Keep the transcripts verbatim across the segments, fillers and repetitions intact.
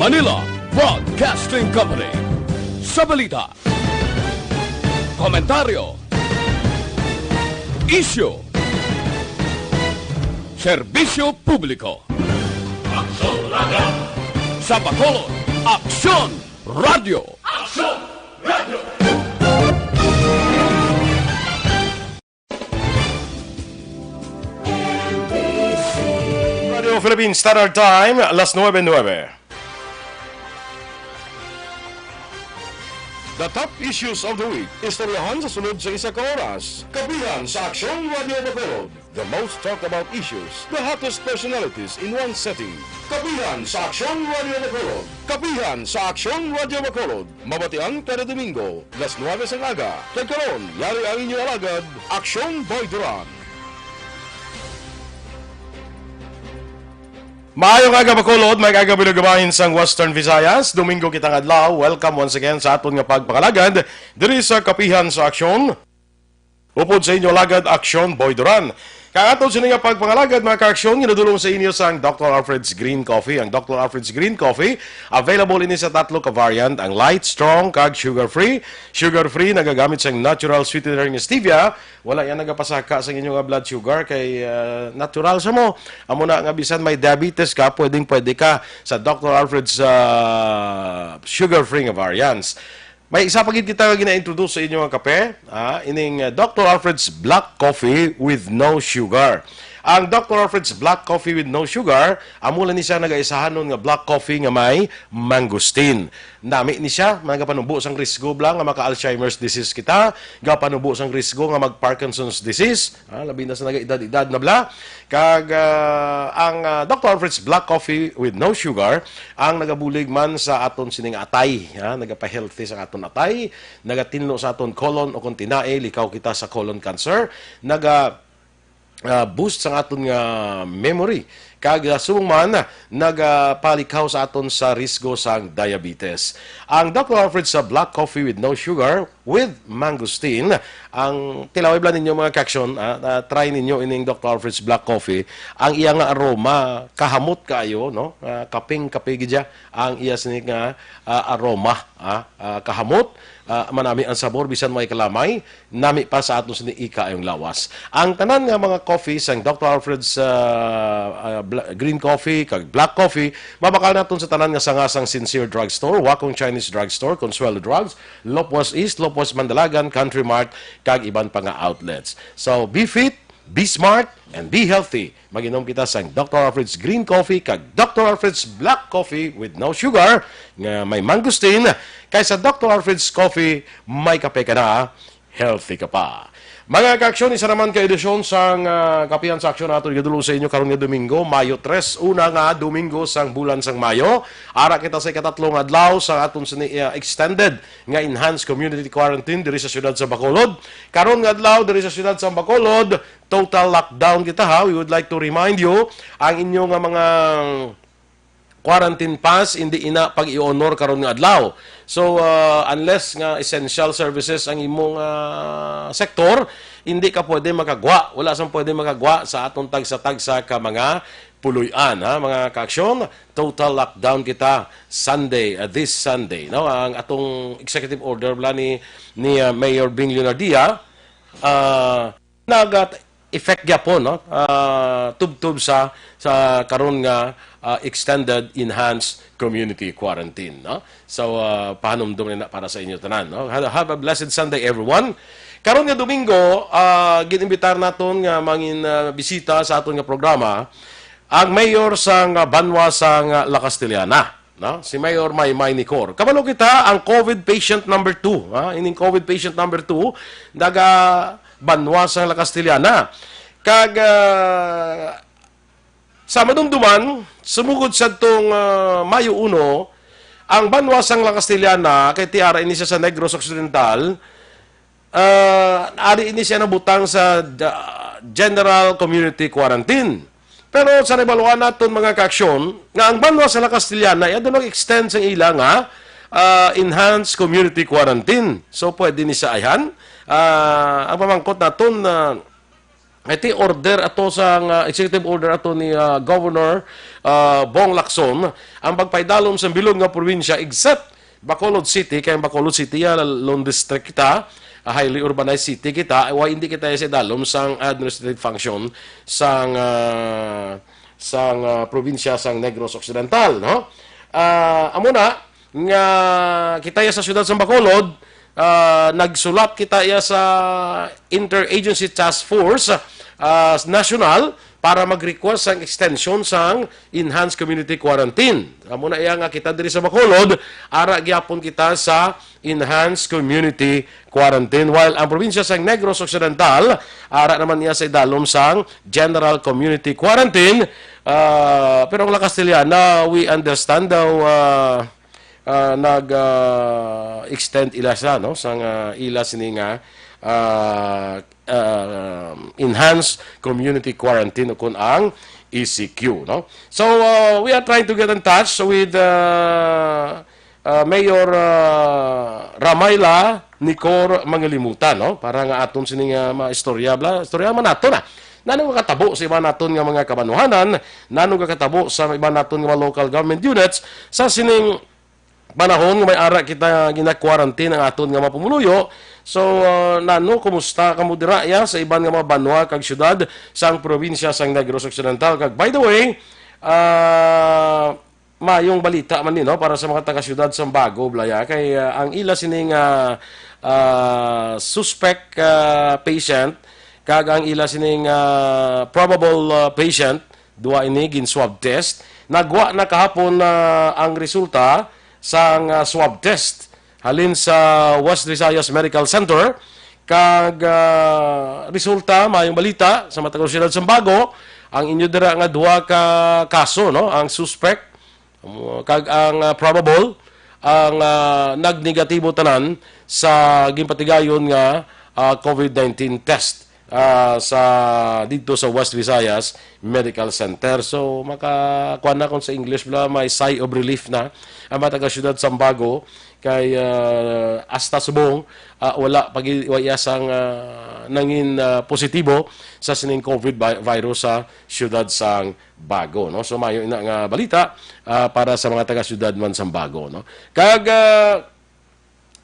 Manila Broadcasting Company. Sa balita, komentaryo, isyu, serbisyo publiko. Aksyon Radio. Sa Bacolod, Aksyon Radio. Aksyon Radio. Radio Philippine Standard Time, las nuebe nuebe. The top issues of the week. Istoryahan sa sunod sa isa ka oras. Kapihan sa Aksyon Radio Bacolod. The most talked about issues, the hottest personalities in one setting. Kapihan sa Aksyon Radio Bacolod. Kapihan sa Aksyon Radio Bacolod. Mabatian kada Domingo, las nuebe sang aga. Kag karon, yari ang inyo alagad, Aksyon Boy Duran. Maayong aga, Bacolod. May aga, binugabahin sang Western Visayas. Domingo kita nga adlaw. Welcome once again sa aton nga pagpangalagad diri sa Kapihan sa Aksyon. Upod sa inyo alagad, Aksyon Boy Duran. Kag aton sini nga pagpangalagad, mga kaaksyon, ginadulong sa inyo sang Doctor Alfred's Green Coffee. Ang Doctor Alfred's Green Coffee, available ini sa tatlo ka variant, ang light, strong, kag sugar-free. Sugar-free, nagagamit sang natural sweetener nga stevia. Wala yan nagapasaka sa inyo nga blood sugar, kay, ah, natural sa mo. Amo na nga bisan may diabetes ka, pwedeng-pwede ka sa Doctor Alfred's, ah, sugar-free nga variants. May isa pa gid kita nga gina-introduce sa inyo nga kape, ah, ining, ah, Doctor Alfred's Black Coffee with no sugar. Ang Doctor Alfred's Black Coffee with no sugar, amo lang ni siya nagaisahanon nga black coffee nga may mangosteen. Nami ni siya, mga kapanubo sang risgo bala nga maka-Alzheimer's disease kita, gapanubo sang risgo nga mag-Parkinson's disease, ah, labi na sa nagaedad-edad na bala. Kag, ah, ang, ah, Doctor Alfred's Black Coffee with no sugar, ang nagabulig man sa aton sining atay, ha, nagapa-healthy sa aton atay, nagatinlo sa aton colon o kung tinae, likaw kita sa colon cancer, naga, ah, boost sang aton nga memory, kag, ah, subong man, nagapalikaw sa aton sa risgo sang diabetes. Ang Doctor Alfred's Black Coffee with no sugar, with mangosteen. Ang tilaway bala ninyo, mga kaaksyon, ah, ah, try ninyo ining Doctor Alfred's Black Coffee. Ang iya nga aroma, kahamot kaayo, no? Ah, kaping-kape gid siya ang iya sini nga, ah, aroma, ah, ah, kahamot, ah, manami ang sabor, bisan may kalamay, nami pa sa aton sini ikaayong lawas. Ang tanan nga mga coffee sang Doctor Alfred's, ah, ah, bla-, green coffee kag black coffee, mabakal naton sa tanan nga sanga sang Sincere Drugstore, Wakong Chinese Drugstore, Consuelo Drugs, Lopwas East, Lopwas Mandalagan, Country Mart, kag iban pa nga outlets. So, be fit, be smart, and be healthy. Mag-inom kita sang Doctor Alfred's Green Coffee kag Doctor Alfred's Black Coffee with no sugar nga may mangosteen. Kay sa Doctor Alfred's Coffee, may kape ka na, healthy ka pa. Mga kaaksyon, isa naman ka edisyon sang, ah, Kapihan sa Aksyon aton igadulong sa inyo karon nga Domingo, Mayo tres, una nga Domingo sang bulan sang Mayo. Ara kita sa ikatatlo nga adlaw sa aton sini, ah, extended nga enhanced community quarantine diri sa siyudad sa Bacolod. Karon nga adlaw diri sa siyudad sa Bacolod, total lockdown kita, ha. We would like to remind you, ang inyo nga mga quarantine pass, hindi ina pag-i-honor karon nga adlaw. So, ah, unless nga essential services ang imong, ah, sektor, hindi ka pwede makagwa. Wala sang pwede makagwa sa aton tagsa-tagsa ka mga puloy-an, ha, mga kaaksyon. Total lockdown kita Sunday, ah, this Sunday, no? Ang atong executive order bala ni, ni, ah, Mayor Bing Leonardia, ah, nag-effect gyapon, no? Ah, tubtob sa, sa karon nga, ah, extended enhanced community quarantine, no? So, ah, pahanumdom na para sa inyo tanan, no? Have, have a blessed Sunday, everyone. Karon nga Domingo, ah, gin-imbitar naton nga mangin, ah, bisita sa aton nga programa ang mayor sang, ah, banwa sang, ah, La Castellana, no? Si Mayor Maymay Nicor. Kabalo kita ang COVID patient number two, ha? Ining COVID patient number two, naga banwa sang La Castellana. Kag, ah, sa madumduman, sumugod sadtong, ah, Mayo uno, ang banwa sang La Castellana, kay ti ara ini siya sa Negros Occidental, ah, ari ini siya nabutang sa da-, general community quarantine. Pero sa nabaluan naton, mga kaaksyon, nga ang banwa sa La Castellana, iya daw nag-extend sa ila nga, ah, enhanced community quarantine. So, pwede ni sa ayhan. Ah, ang pamangkot naton, ah, iti order ato sa nga executive order ato ni, ah, Governor, ah, Bong Lacson, ang pagpaidalom sa bilog nga probinsya except Bacolod City, kay ang Bacolod City, ah, lone district kita, ah, highly urbanized city kita, wa, hindi kita sa idalom sang administrative function sang, ah, sang, ah, probinsya sang Negros Occidental, no? Ah, amo na nga kita ya sa siyudad sa Bacolod, ah, nagsulat kita ya sa Interagency Task Force, ah, National para mag-request sang extension sang enhanced community quarantine. Amo na iya nga kita diri sa Bacolod, ara gyapon kita sa enhanced community quarantine. While ang probinsya sang Negros Occidental, ara naman iya sa idalom sang general community quarantine. Ah, pero ang La Castellana, we understand daw, ah, ah, nag, ah, extend ila sa, no, sang, ah, ila sini nga, ah, ah, enhanced community quarantine o kun ang E C Q, no? So, ah, we are trying to get in touch with, ah, ah, Mayor, ah, Ramayla Nicor Mangilimutan, no? Para nga aton sini nga maistorya, bla, istorya man nato na. Nano nga katabo sa iban naton nga mga kabanuhanan, nano nga katabo sa iban naton nga mga local government units sa sining panahon nga may ara kita gina-quarantine ang aton nga mga pumuluyo. So, ah, nano, kumusta kamo dira ya sa iban nga mga banwa kag syudad sang probinsya sang Negros Occidental? Kag by the way, ah, mayong balita man ni, no, para sa mga taga-syudad sang Bago, Blaya, kay, ah, ang ila sining, ah, ah, suspect, ah, patient kag ang ila sining, ah, probable, ah, patient, duha ini gin swab test. Nagwa na kahapon, ah, ang resulta sang, ah, swab test halin sa West Visayas Medical Center. Kag, ah, resulta, mayong balita sa mga taga-syudad sang Bago, ang inyo dira nga duha ka kaso, no, ang suspect, um, kag ang, ah, probable, ang, ah, nagnegatibo tanan sa ginpatigayon nga, ah, COVID nineteen test, ah, sa, didto sa West Visayas Medical Center. So, maka, kuwan na kung sa English bla, may sigh of relief na ang mga taga-syudad sang Bago kay, ah, hasta subong, ah, wala pagi-, wa iya sang, ah, nangin, ah, positibo sa sining COVID vi-, virus sa syudad sang Bago, no? So, mayo ina nga balita, ah, para sa mga taga-syudad man sang Bago, no? Kag, ah,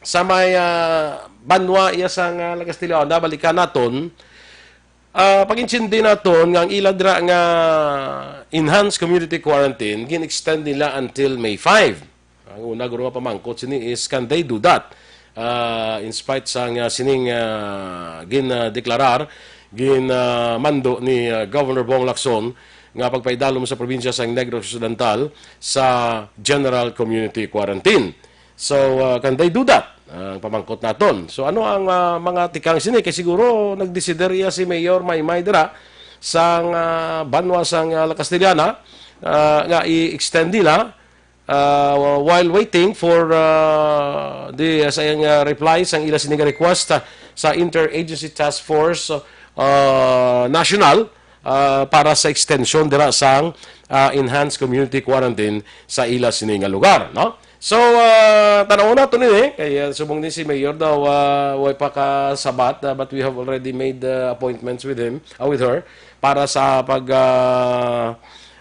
sa may, ah, banwa iya sang, ah, La Castellana, balikan naton, ah, pag-intindi naton nga ang ila dira nga enhanced community quarantine, gin-extend nila until May five. Ang una guro nga pamangkot sini is, can they do that? Ah, in spite sang, ah, sining, ah, gin, ah, deklarar, gin, ah, mando ni, ah, Governor Bong Lacson nga pagpaidalom sa probinsya sang Negros Occidental sa general community quarantine. So, uh, can they do that? Ang pamangkot naton. So, ano ang, uh, mga tikang sini? Kay siguro nagdesider iya si Mayor Maymay dira sang, uh, banwa sang, uh, La Castellana, uh, nga i-extend nila, uh, while waiting for, uh, the, uh, sa iyang, uh, reply sang ila sini nga request, uh, sa Interagency Task Force, uh, National, ah, para sa extension dira sang, ah, enhanced community quarantine sa ila sini nga lugar, no? So, ah, tan-awon nato nini, kay, ah, subong ni si Mayor daw, ah, way pa kasabat, ah, but we have already made, ah, appointments with him, ah, with her, para sa pag, ah,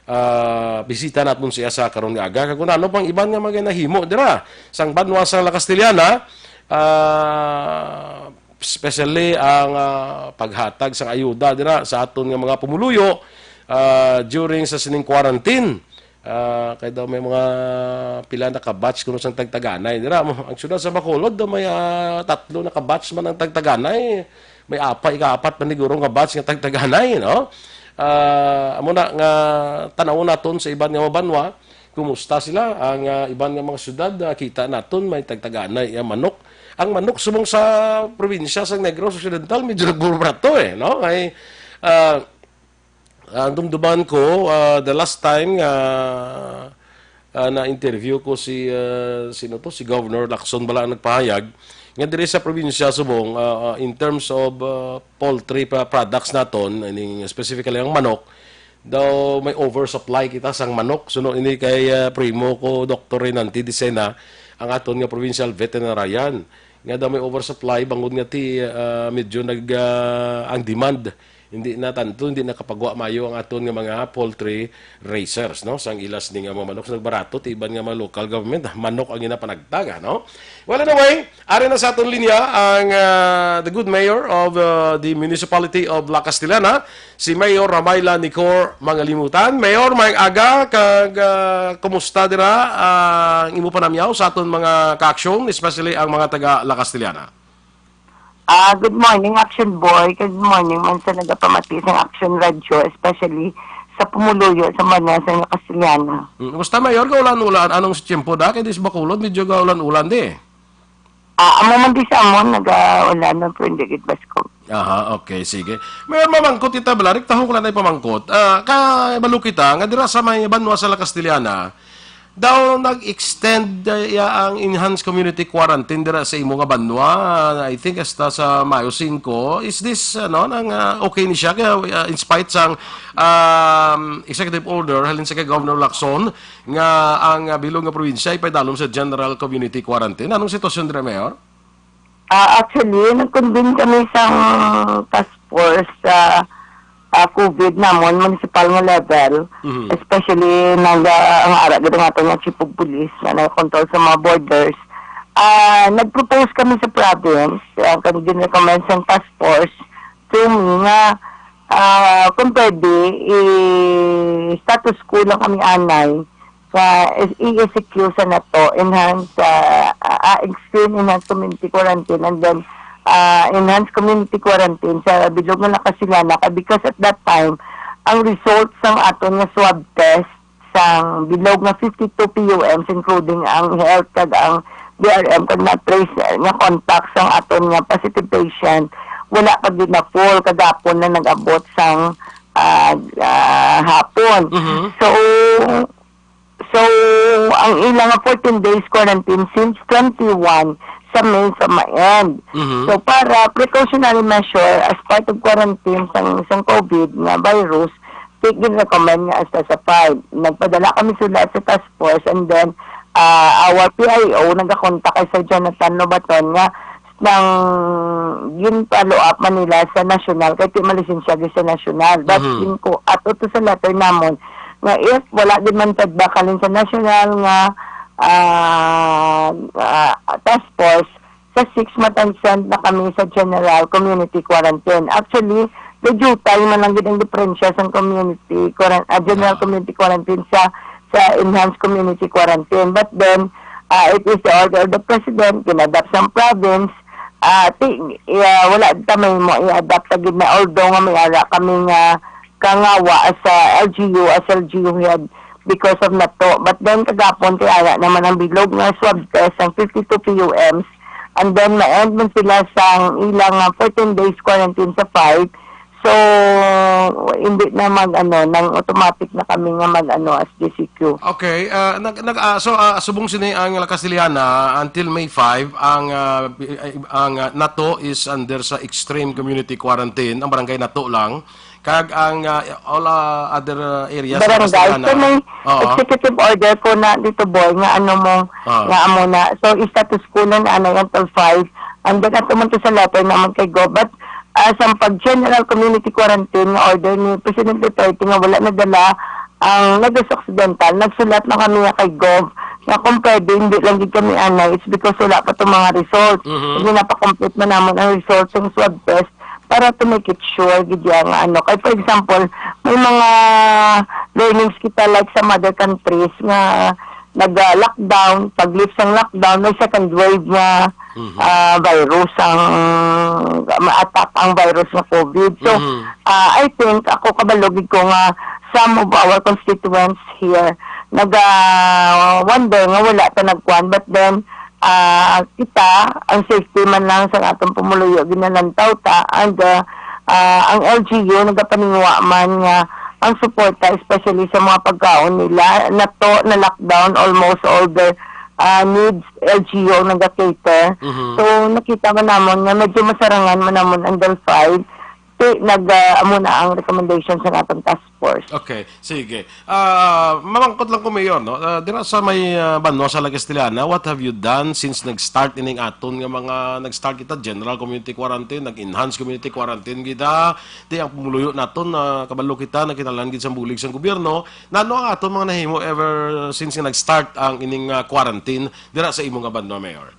ah, bisita naton siya sa karon nga aga. Kag kung ano pang iban nga mga nahimo dira sang banwa sa La Castellana, ah, especially ang, ah, paghatag sang ayuda dira sa aton nga mga pumuluyo, ah, during sa sining quarantine. Ah, kay daw may mga pila na ka batch kuno sang tagtaganay dira. Ang siyudad sa Bacolod daw may, ah, tatlo na ka batch man ang tagtaganay. May apa, ika-apat man ni guro nga batch nga tagtaganay, no? Ah, amo na nga tan-awon naton sa iban nga mga banwa. Kumusta sila? Ang, ah, iban nga mga syudad, ah, kita naton may tagtaganay, ah, manok. Ang manok subong sa probinsya sa Negros Occidental, medyo nagburato, eh, no? Ay, ah, ang dumduman ko, ah, the last time nga, ah, na-interview ko si, ah, sino to? Si Governor Lacson bala ang nagpahayag nga diri sa probinsya subong, ah, ah, in terms of, ah, poultry pa products naton, ining specifically ang manok, daw may oversupply kita sang manok. Suno ini kay, ah, primo ko, Doktor Renante Dicena, ang aton nga provincial veterinarian, nga daw may oversupply bangod nga ti, ah, medyo nag, ah, ang demand Hindi na tanto, hindi nakapagwa mayo ang aton nga mga poultry raisers, no? Sang ilas ni nga mga manok, sa nagbarato, ti iban nga mga local government, manok ang ginapanagtaga, no? Well, anyway, ari na sa aton linya ang, ah, the good mayor of, ah, the municipality of La Castellana, si Mayor Ramayla Nicor Mangalimutan. Mayor, maayong aga, kag, ah, kumusta dira, ah, ang imo panamyaw sa aton mga ka-aksyon, especially ang mga taga La Castellana? Ah, good morning, Action Boy. Good morning man sa nagapamati sa Action Radio, especially sa pumuluyo sa mga sa Castellana. Mm, kumusta, Mayor? Kaulan-ulan? Anong tiyempo da? Kay dis Bacolod, medyo kaulan-ulan di. Ah, amo man di sa amon, nagaulan man, pero hindi gid basko. Aha, okay, sige. Mayor, mamangkot kita, bala, rektahon ko lang na ipamangkot. Ah, kabalo kita, nga dira sa may banwa sa La Castellana, daw nag-extend, uh, ya ang enhanced community quarantine dira sa imo nga banwa, I think hasta sa Mayo singko. Is this, ano, nang, uh, okay ni siya? Kaya, uh, in spite sang, um, executive order halin sa kay Governor Lacson nga ang, uh, bilog nga probinsya ipaidalom sa general community quarantine. Anong sitwasyon dira, Mayor? Ah, actually, nag-convene kami sang task force sa, ah, COVID namon, municipal nga level, Mhm. especially nag, ah, ang ara gid ang aton nga chief of police nga nag-control sa mga borders. Ah, nag-propose kami sa province, ah, kag gin-recommend sang task force to me nga, ah, kung pwede, i-status quo lang kami anay sa E C Q sa nato, enhanced, ah, ah, ah, extreme enhanced community quarantine, and then, ah, enhanced community quarantine sa bilog nga La Castellana, kay because at that time, ang result sang aton nga swab test sang bilog nga fifty-two P U Ms, including ang health kag ang D R M, kag na-trace nga contact sang aton nga positive patient, wala pa gid na full, kagapon na nag-abot sang, ah, ah, hapon. Mhm. So, So, ang ila nga fourteen days quarantine since twenty-one sa May sa ma-end. Mhm. So, para precautionary measure as part of quarantine sang, sang COVID nga virus, ti gin-recommend nga hasta sa five. Nagpadala kami sulat sa task force, and then, ah, our P I O nagakontak kay Sir Jonathan Lobaton nga nang gin-follow up man nila sa national, kay ti malisensya gid sa national. But Mhm. Gin-, ko, ato to sa letter namon, nga if wala gid man feedback halin sa national nga, ah, ah, task force, sa six, matan-send na kami sa general community quarantine. Actually, the jutay man lang gid ang diferensya sa community quaran-, ah, general Ah. community quarantine sa, sa enhanced community quarantine. But then, ah, it is the order of the president, gin-adapt sa province, ah, ti-, ah, wala ta may mo i-adapt ta gid na, although nga may ara kami nga kangawa as a L G U, as L G U head because of nato. But then kagapon ti ara naman ang bilog nga swab test ang fifty-two P U Ms. And then ma-end man sila sang ilang, ah, fourteen days quarantine sa five. So, hindi na mag, ano, nang automatic na kami nga mag, ano, as G C Q. Okay, ah, nag, nag, ah, so, ah, subong sini ang La Castellana, until May five, ang, ah, bi-, ay, ang, ah, nato is under sa extreme community quarantine, ang barangay nato lang. Kag ang, ah, all, ah, other, ah, areas sa Barangay. Castellana. So, may Oo. executive order po na dito, boy, nga ano mo, Ah. nga amo na. So, status quo na na, ano, until five. And then, ato man to sa letter naman kay Gov. But, ah, sa pag-general community quarantine nga order ni President Duterte nga wala nadala ang Negros Occidental, nagsulat na kami nga kay Gov nga kung pwede, hindi lang gid kami anay. It's because wala pa to mga result. Mhm. Hindi na pa complete man namon ang result sa swab test para to make it sure gid ya nga ano. Kay, for example, may mga learnings kita, like, sa other countries nga nag-lockdown, pag-lift sang lockdown, may second wave nga, Mhm. ah, virus ang ma-attack ang virus nga COVID. So, Mhm. ah, I think, ako, kabalo gid ko nga some of our constituents here naga-wonder nga wala ta nagkuan, but then, ah, kita, ang safety man lang sa atong pumuluyo, ginalantaw ta, and, ah, ah, ang L G U nagapaninguha man nga ang suporta, especially sa mga pagkaon nila, nato na lockdown, almost all the, ah, needs L G U ang naga-cater. Mhm. So, nakita man namon nga medyo masarangan man namon ang Delphi. ti-, nag, ah, amo na ang recommendation sa atong task force. Okay, sige. Ah, mamangkot lang ko, Mayor, no? Ah, dira sa may, ah, banwa sa La Castellana, what have you done since nag-start ining aton nga mga, nag-start kita, general community quarantine, nag-enhance community quarantine kita, di ang pumuluyo naton, ah, kabalo kita, nakinahanglan gid sang bulig sang gobyerno. Nano ang aton mga nahimo ever since nga nag-start ang ining, ah, quarantine dira sa imo nga banwa, Mayor?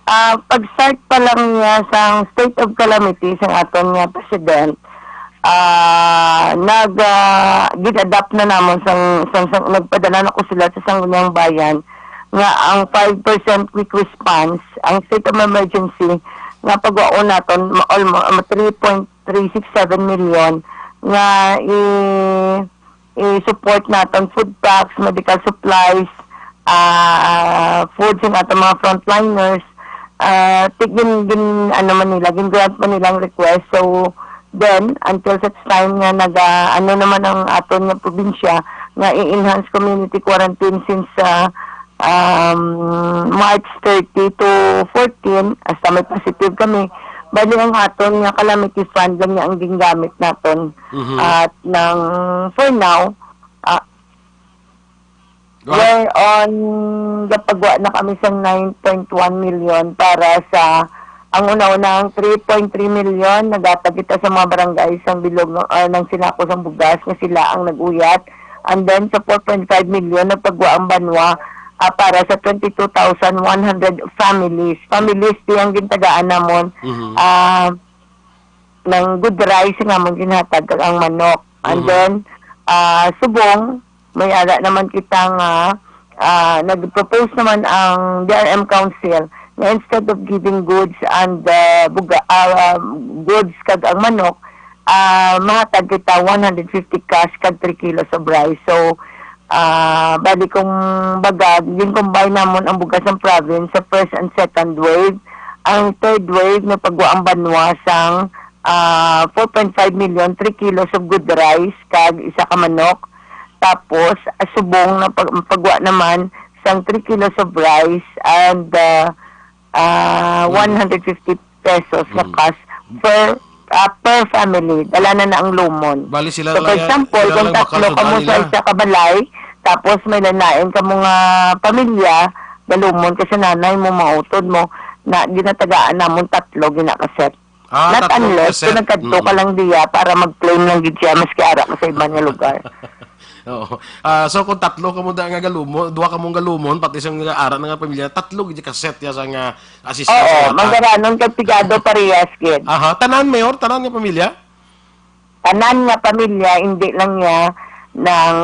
Ah, pag-start pa lang niya sang state of calamity sang aton nga president, ah, nag, ah, gin-adapt na namon sang, sang, sang, nagpadala na ko sila sa Sangguniang Bayan nga ang five percent quick response, ang state of emergency nga pagwaon naton ma-, almo-, ma-, three point three six seven million nga i- i-support naton food packs, medical supplies, ah, food sa aton mga frontliners. Ah, ti-, gin, gin, ano man nila, gin-grant man nila ang request. So, then, until such time nga naga, ano naman ang aton nga probinsya, nga i-enhance community quarantine since, ah, um, March thirty to fourteen, hasta may positive kami. Bali, ang aton nga calamity fund lang niya ang gingamit naton. Mhm. At nang, for now, ah, Go ahead. Whereon gapagwa na kami sa nine point one million para sa, ang una-una, ang three point three million nagatag kita sa mga barangay sang bilog, ah, ng sinako sang bugas nga sila ang nag-uyat. And then sa four point five million nagpagwa ang banwa, ah, para sa twenty-two thousand one hundred families. Families di ang gintagaan namon. Mhm. Ah, ng good rice nga amon ginhatag kag ang manok. And Mhm. then, ah, subong, may ara naman kita nga, ah, nag-propose naman ang D R M Council nga instead of giving goods and, ah, buga-, ah, goods kag ang manok, ah, mahatag kita one hundred fifty cash kag three kilos of rice. So, ah, bali kung baga, gin-combine namon ang bugas ng province sa first and second wave. Ang third wave, nagpagwa ang banwa sang, ah, four point five million, three kilos of good rice, kag isa ka manok. Tapos, ah, subong na pag-, pagwa naman sang three kilos of rice and, ah, ah, Mm. one hundred fifty pesos na Mm. cash per, ah, per family. Dala na na ang lumon. Bali, sila So, lang for yan, example, sila kung lang bakal tatlo sa kamo sa kanila. isa ka balay, tapos may lalain kamo nga pamilya, galumon ka sa nanay mo, mga utod mo, na ginatagaan namon tatlo, ginakaset. Ah, Not tatlo unless kaset. kung nagkadto ka Mm. lang diya para mag-claim lang gid siya, maski ara ka sa iban nga lugar. Oo. Ah, so kung tatlo kamo da nga galumon, duha kamong galumon, pati sa nga ara na nga pamilya, tatlo gid kaset ya sa nga assistance Oo, nga hatag. Manggaranon kag pigado parehas gid. Aha, tanan, Mayor, tanan nga pamilya? Tanan nga pamilya, hindi lang niya ng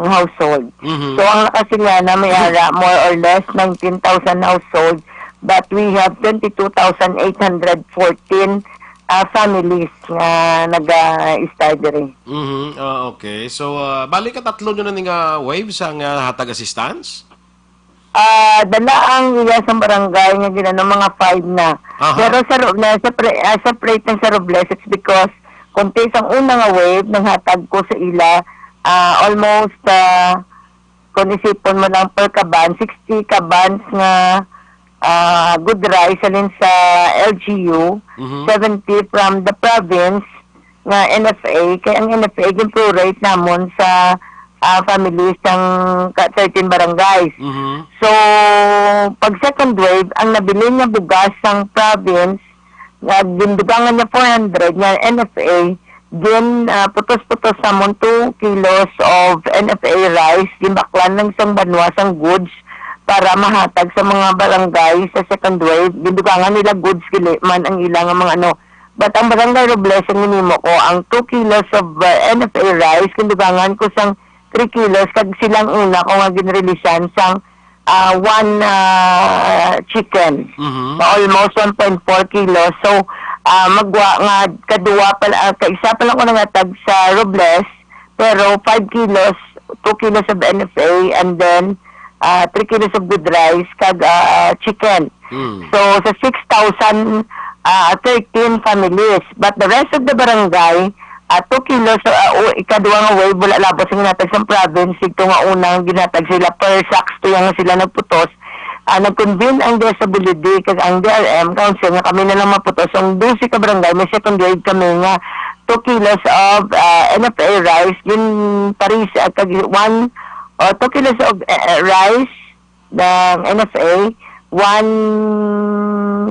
household. Mhm. So, ang La Castellana may Mhm. ara, more or less, nineteen thousand household, but we have twenty-two thousand eight hundred fourteen, ah, families nga naga-stay diri. Mhm. Ah, okay. So, ah, bali ka tatlo nyo na ni nga wave sa nga hatag assistance? Ah, dala ang iya sa barangay nga ginano, mga five na. Aha. Pero sa Ro-, na, sa pre-, ah, sa plate ng sa Robles, it's because kung ti sang una nga wave, nanghatag ko sa ila, ah, almost, ah, kung isipon mo lang per kaban, sixty kabans nga, ah, good rice halin sa L G U, Mhm. seventy from the province, nga N F A, kay ang N F A gin-prorate namon sa, ah, families sang ka-, thirteen barangays. Mhm. So, pag second wave, ang nabilin nga bugas sang province, nga gindugangan niya four hundred nga N F A, gin, ah, putos-putos namon two kilos of N F A rice, ginbaklan lang sang banwa sang goods para mahatag sa mga barangay sa second wave. Gindugangan nila goods, gali man ang ilang mga ano, But ang Barangay Robles ang ginhimo ko, ang two kilos of, uh, N F A rice, gindugangan ko sang three kilos, kag silang una ko nga ginreleasan sang, uh, one, uh, chicken. Mhm. So, almost one point four kilos. So, uh, magwa nga kadua pa la-, uh, kaisa pa lang ko nangatag sa Robles, pero five kilos, two kilos of N F A, and then, ah, three kilos of good rice, kag, ah, chicken. Mm. So, sa six thousand, ah, thirteen families. But the rest of the barangay, ah, two kilos, ah, o, ikaduha nga wave, wala labot sa ginhatag sa province, ito nga unang ginhatag sila per sacks to yang sila nagputos. Ah, nag-convene ang D S W D kag ang D R M Council nga kami na lang maputos. Ang dose ka barangay, may second grade kami nga two kilos of, ah, N F A rice, ginparis, ah, kag one, o two kilos of, eh, eh, rice, ng N F A, one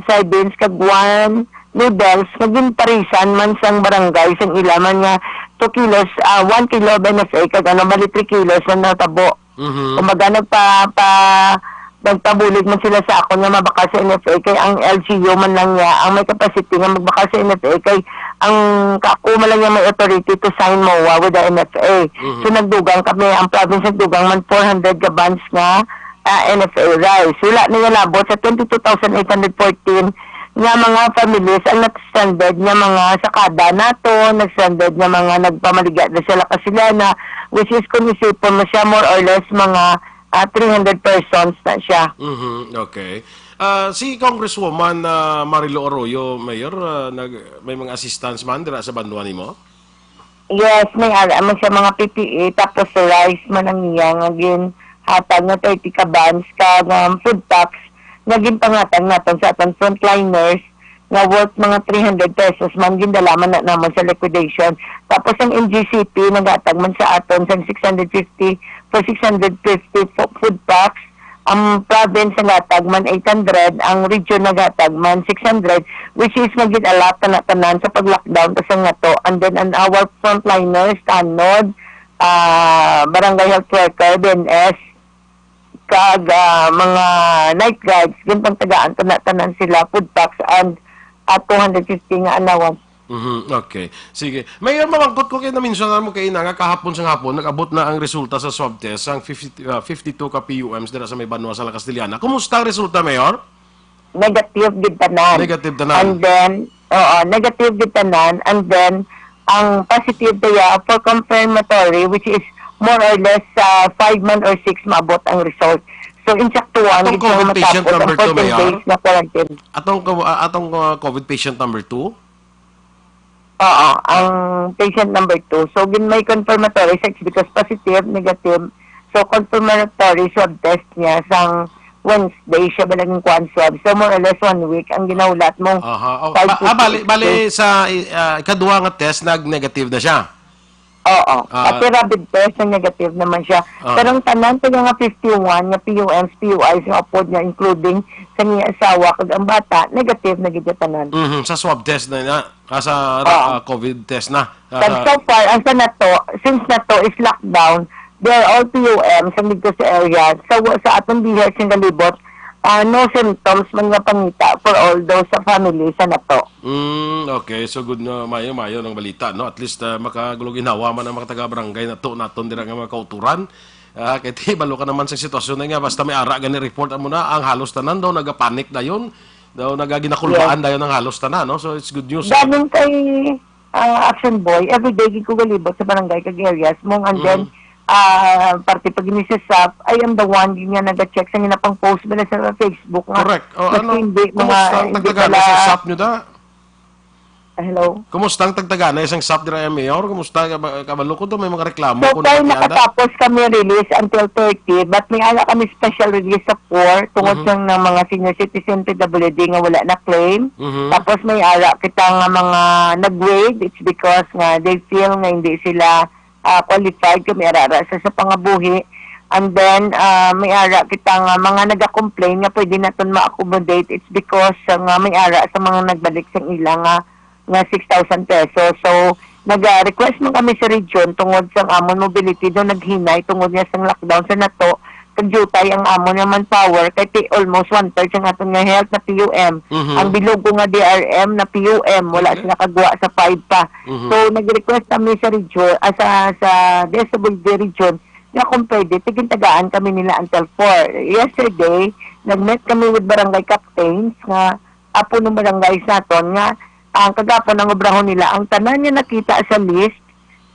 soybeans kag one noodles nga ginparisan man sang barangay sang ila man nga two kilos, ah, one kilo of N F A kag ano, bali three kilos na natabo. Mhm. Kumbaga, nagpa-, pa-, nagpabulig man sila sa akon nga mabakal sa N F A kay ang L G U man lang niya ang may capacity nga magbakal sa N F A kay ang ka-, ako man lang niya may authority to sign MOA with the N F A. Mhm. So, nagdugang kami, ang province nagdugang man four hundred ka vans nga ah, N F A rice. Wala na niya labot sa twenty-two thousand eight hundred fourteen nga mga families ang nag-stranded nga mga sakada nato, nag-stranded nga mga nagpamaligya na sila Casiliana, which is kung isipon mo siya, more or less mga, ah, three hundred persons na siya. Mhm, okay. Ah, si Congresswoman, ah, Marilo Arroyo, Mayor, ah, nag-, may mga assistance man dira sa banwa nimo? Yes, may ara man siya mga P P E, tapos rice man ang iya nga ginhatag nga thirty ka vans kag, um, food packs nga ginpanghatag naton sa aton frontliners nga worth mga three hundred pesos man, gindala man na namon sa liquidation. Tapos ang N G C P naghatag man sa aton sang six hundred fifty, for six hundred fifty fo-, food packs. Ang province naghatag man eight hundred, ang region naghatag man six hundred, which is nga gin-allot na tanan sa pag-lockdown ta sang nato. And then, ang our frontliners, tanod, ah, barangay health worker, B N S, kag, ah, mga night guards, ginpangtagaan ta na tanan sila food packs and, ah, two hundred fifty nga allowance. Mhm, okay. Sige. Mayor, mamangkot ko kay na-mention mo kay ina nga kahapon sa hapon, nag-abot na ang resulta sa swab test sang fifty, ah, fifty-two ka P U Ms dira sa may banwa sa La Castellana. Kumusta ang resulta, Mayor? Negative gid tanan. Negative tanan. And then, oo, negative gid tanan. And then, ang positive kaya for confirmatory, which is more or less, ah, five man or six maabot ang result. So, insaktuhan Atong gid siya COVID patient matapos ang number two, fourteen Mayor? Days na quarantine. Atong co-, ah, atong, ah, COVID patient number two? Oo, ang patient number two. So, gin-, may confirmatory sex because positive, negative. So, confirmatory swab test niya sang Wednesday siya ba naging kuan swab. So, more or less one week ang ginahulat mo. Aha. Oh, five ba-, to ah, bali, six bali days. Sa, ah, ikadua nga test, nag-negative na siya? Oo. Ah. Pati rabies test, nag-negative naman siya. Ah. Pero ang tanan kaya nga fifty-one nga P U Ms, P U Is nga upod niya, including sa niya asawa kag ang bata, negative na gid tanan. Mhm, sa swab test na, na. Ah, sa ra-, Oo. ah, COVID test na. Ah, But sa so far, ang sa nato, since nato is lockdown, they are all P U M sa dito sa area. Sa, sa atong bihis nga galibot, ah, no symptoms man nga pangita for all those sa family sa nato. Mm, okay. So, good na, mayo, mayo ng balita, no? At least, ah, makagulog-inhawa man ang mga taga-barangay nato, naton dira nga mga kauturan. Ah, kay ti, balo ka naman sa sitwasyon na nga, basta may ara gani report mo na, ang halos tanan daw nagapanic dayon, daw nagaginakulbaan Yes. dayon ang halos tanan, no? So, it's good news. Galing kay, ah, Action Boy, everyday gid ko galibot sa barangay kag areas mo, and then, Mm. ah, parte pag ini sa sap, I am the one gid nga naga-check sa ginapang post ba na sa Facebook nga Correct. O, mas ano, hindi, mga, kumusta ang hindi tagtagana pala sa sap nyo da? Hello? Kumusta ang tagtagana isang sap dira, Mayor? Kumusta ka ba, kabalo ko to, may mga reklamo So kung far, nakianda. Nakatapos kami release until thirty, but may ara kami special release sa four tungod Mhm. sang ng mga senior citizen, P W D nga wala na claim. Mhm. Tapos may ara kita nga mga nag-waive, it's because nga they feel nga hindi sila, ah, qualified kung may ara sa, sa pangabuhi. And then, ah, may ara kita nga mga naga-complain nga pwede naton ma-accommodate, it's because, ah, nga may ara sa mga nagbalik sa ila nga nga six thousand pesos. So, nag-request man kami sa region tungod sa amon mobility daw naghinay tungod nga sa lockdown sa nato, kag jutay ang amon nga manpower kay ti-, almost one-third sa aton nga health na P U M. Mhm. Ang bilog ko nga D R M na P U M, wala Okay. sila kagwa sa five pa. Mhm. So, nag-request kami sa region, ah, sa, sa D S W D region nga kung pwede, tigintagaan kami nila until four. Yesterday, nag-meet kami with barangay captains nga apo ng barangay sa aton nga ang kagapon ang obrahon nila. Ang tanan nga nakita sa list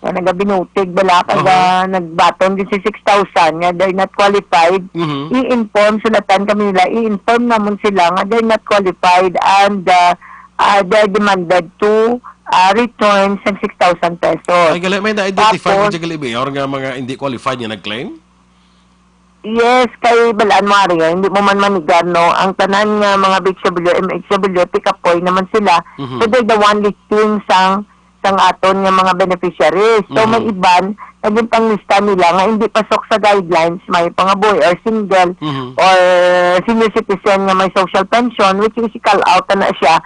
nga nagabinutig bala kag, Aha. ah, nagbaton din si six thousand nga they're not qualified, Mhm. i-inform, sulatan kami nila, i-inform namon sila nga they're not qualified and, ah, ah, they're demanded to, ah, return sa six thousand pesos. Ay, gali, may na-identify Tapos mo dyan, gali, Mayor, nga mga hindi qualified nga nag-claim? Yes, kay balaan mo, Ariel, hindi mo man manigar, no? Ang tanan nga mga B H W, M H W, tikapoy naman sila. Mhm. So, they're the one listing sang, sang aton nga mga beneficiaries. So, may Mhm. iban, naging panglista nila nga hindi pasok sa guidelines, may pangabuhi or single Mhm. or senior citizen nga may social pension, which is i-call out na siya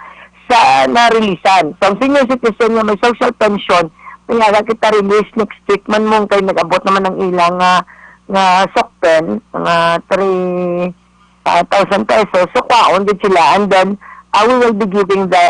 sa narilisan. So, ang senior citizen nga may social pension, may ara kita release next week man mong kay nag-abot naman ang ilang nga, nga sukpen, mga three, ah, thousand pesos. So, kwaon din sila. And then, ah, we will be giving the,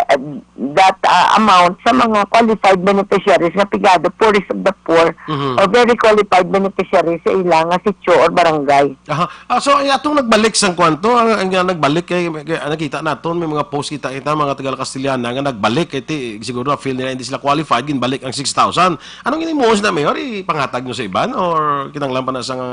that, ah, amount sa mga qualified beneficiaries nga pigado, poorest of the poor, Mhm. or very qualified beneficiaries sa ilang nga sitio or barangay. Aha. Ah, so, ay, atong nagbalik sang kwanto, ang, ang, ang nagbalik kay, kay, ah, nakita naton, may mga post kita, kita, mga taga Castellana nga nagbalik, kay ti, siguro na-feel nila hindi sila qualified, ginbalik ang six thousand. Anong ginhimuon sa Mayor? Ipanghatag nyo sa iban or kinanglan pa na sa nga,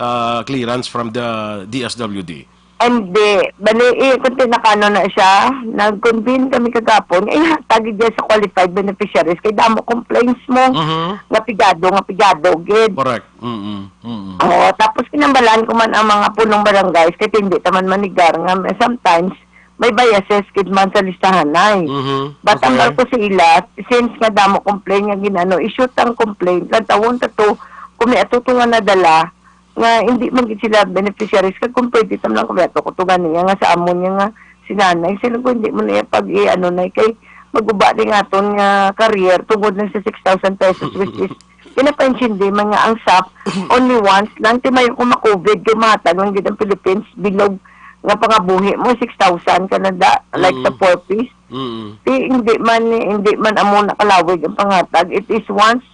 ah, clearance from the D S W D? Hindi. Bali, eh, kung tinakano na siya, nag-convene kami kagapon, eh, hatag diya sa qualified beneficiaries, kay damo complaints mo, Mhm. nga pigado, nga pigado, gid. Correct. Mm-mm. Mm-mm. Oo, tapos kinambalan ko man ang mga punong barangays, kay hindi taman manigar nga may, sometimes may biases gid man sa listahanay. Mhm. But ang Okay. barko sa ila, since nga damo complaint nga ginano, issue tang complaint, lang tawon ta to, kung may atuto nga nadala, nga hindi man gid sila beneficiaries, kag kung pwede tam lang kami ato kutugan niya nga sa amon niya nga si nanay, sila ko hindi mo na iya pag i-ano na kay maguba din aton nga career tungod lang sa six thousand pesos, which is pinapaintindi man nga ang sap only once lang, ti mayo kung ma-covid kay mahatag lang gid ang Philippines bilog nga pangabuhi mo six thousand Canada, like sa Mm. four Ps. Mm. Ti hindi man, hindi man amo nakalawig ang pangatag. It is once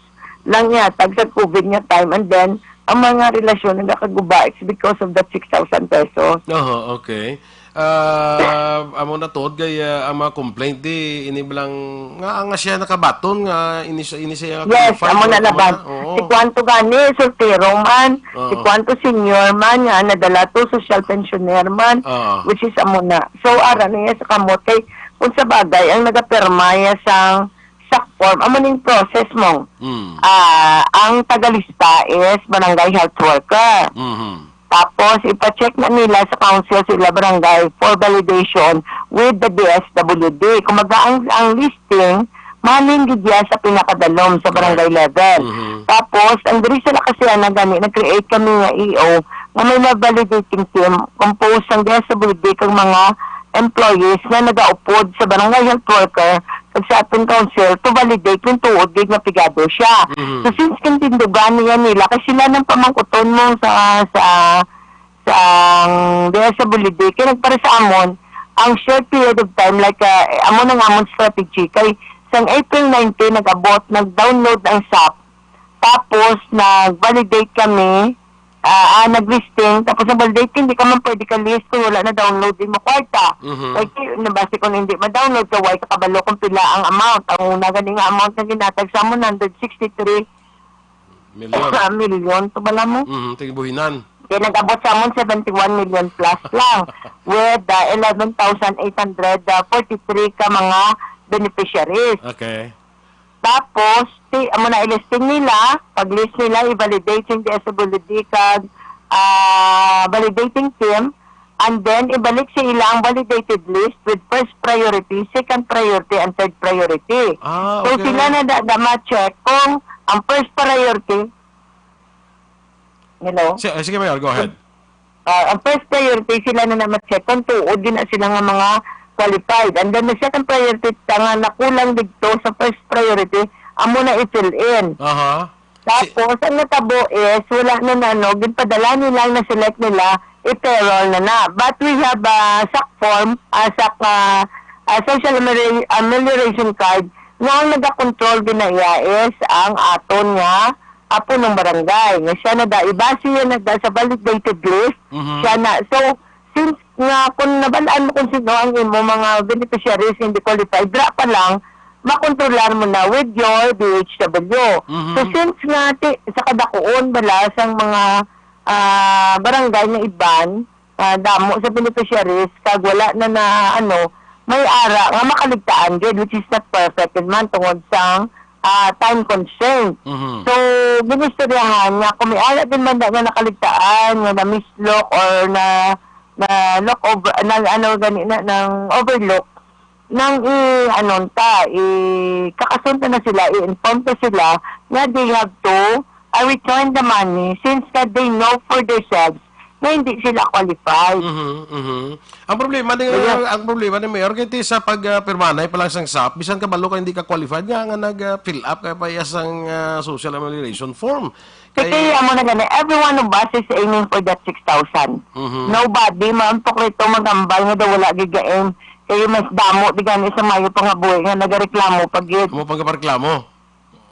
lang yatag sa covid nga time, and then ang mga relasyon nagakaguba, it's because of that six thousand pesos. Oho, okay. Ah, amo na tuod kay, ah, ang mga complaint di ini lang nga, nga siya nakabaton nga ini siya, ini siya Yes, qualified amo na or amo laban. na. Oo. Si kwanto gani, soltero man, Oo. si kwanto senior man, nga nadala to, social pensioner man, Oo. which is amo na. So, ara na iya sa kamot kay kung sa bagay, ang nagapirma iya sang SAC form, amo ning process mo. Mm. Ah, ang tagalista is barangay health worker. Mhm. Tapos, ipa-check na nila sa council sa ila barangay for validation with the D S W D. Kumbaga, ang, ang listing, mahalin gid iya sa pinakadalom sa barangay Right. level. Mhm. Tapos, ang diri sa Lacasiana gani, nag-create kami nga E O nga may mga validating team, composed sang D S W D kag mga employees nga nagaupod sa barangay health worker kag sa aton council to validate kung tuod gid nga pigado siya. Mhm. So, since kintindugan niya nila, kay sila nang pamangkuton mo sa, sa, sa ang D S W D, kay nagpara sa amon, ang short period of time, like, ah, amo nang amon strategy, kay sang April nineteen, nag-abot, nag-download ang sap, tapos nag-validate kami, ah, ah, nag-listing, tapos ang validate, hindi ka man pwede ka-list kung wala na download din mo kwarta. Mhm. Like, nabase kung hindi ma-download ka, why ka kabalo kung pila ang amount. Ang una gani nga amount nga ginatag sa one hundred sixty-three Million. Million, to bala mo? Mhm, tigbuhinan. Kaya nag-abot sa amon seventy-one million plus lang with, ah, eleven thousand eight hundred forty-three ka mga beneficiaries. Okay. Tapos, ti, amo na i-listing nila, pag-list nila, i-validate sing D S W D kag, ah, validating team, and then ibalik sa ila ang validated list with first priority, second priority, and third priority. Ah, So, okay. sila na da, da ma-check kung ang first priority, hello? Si-, eh, sige, Mayor, go ahead. Ah, ang first priority, sila na na ma-check kung tuod din na sila nga mga qualified. And then, the second priority, ta nga nakulang dito sa first priority, amo na i-fill in. Aha. Si- Tapos, ang natabo is, wala na na, no, ginpadala nila, ang na-select nila, i-payroll na na. But we have a SAC form, a SAC, ah, a social ameli-, amelioration card, nga ang nagakontrol din na iya is ang aton nga apo ng barangay. Nga siya na da, ibase yan na da sa validated list. Mhm. Siya na. So, since nga kung nabalaan mo kung sino ang imo mga beneficiaries hindi qualified, dra pa lang, makontrolar mo na with your D H W. Mhm. So, since nga ti, sa kadakuon bala sang mga, ah, barangay nga iban, ah, damo sa beneficiaries, kag wala na na, ano, may ara nga makaligtaan gid, which is not perfect gid man tungod sang, ah, time constraint. Mhm. So, ginistoryahan nga kung may ara din man nga nakaligtaan, nga na-mislook or na, na look over, na ano gani na, nang overlook, nang i-, ano ta, i-, kakasunta na sila, i-inform ta sila nga they have to, ah, return the money since nga they know for themselves na hindi sila qualified. Mhm, mhm. Ang problema ni, Kaya ang problema ni Mayor, kay ti sa pag, ah, pirmanay pa lang sang sap, bisan kabalo ka hindi ka qualified, nga, nga nag, ah, fill up ka pa iya sang, ah, social amelioration form. Kay Kay amo na gani, every one of us is aiming for that six thousand. Mhm. Nobody, maampo ko ito magambal nga daw wala gid ga-aim. Kay mas damo di gani sa mayo pa nga buhi nga nagareklamo pa gid. Amo pang kapareklamo.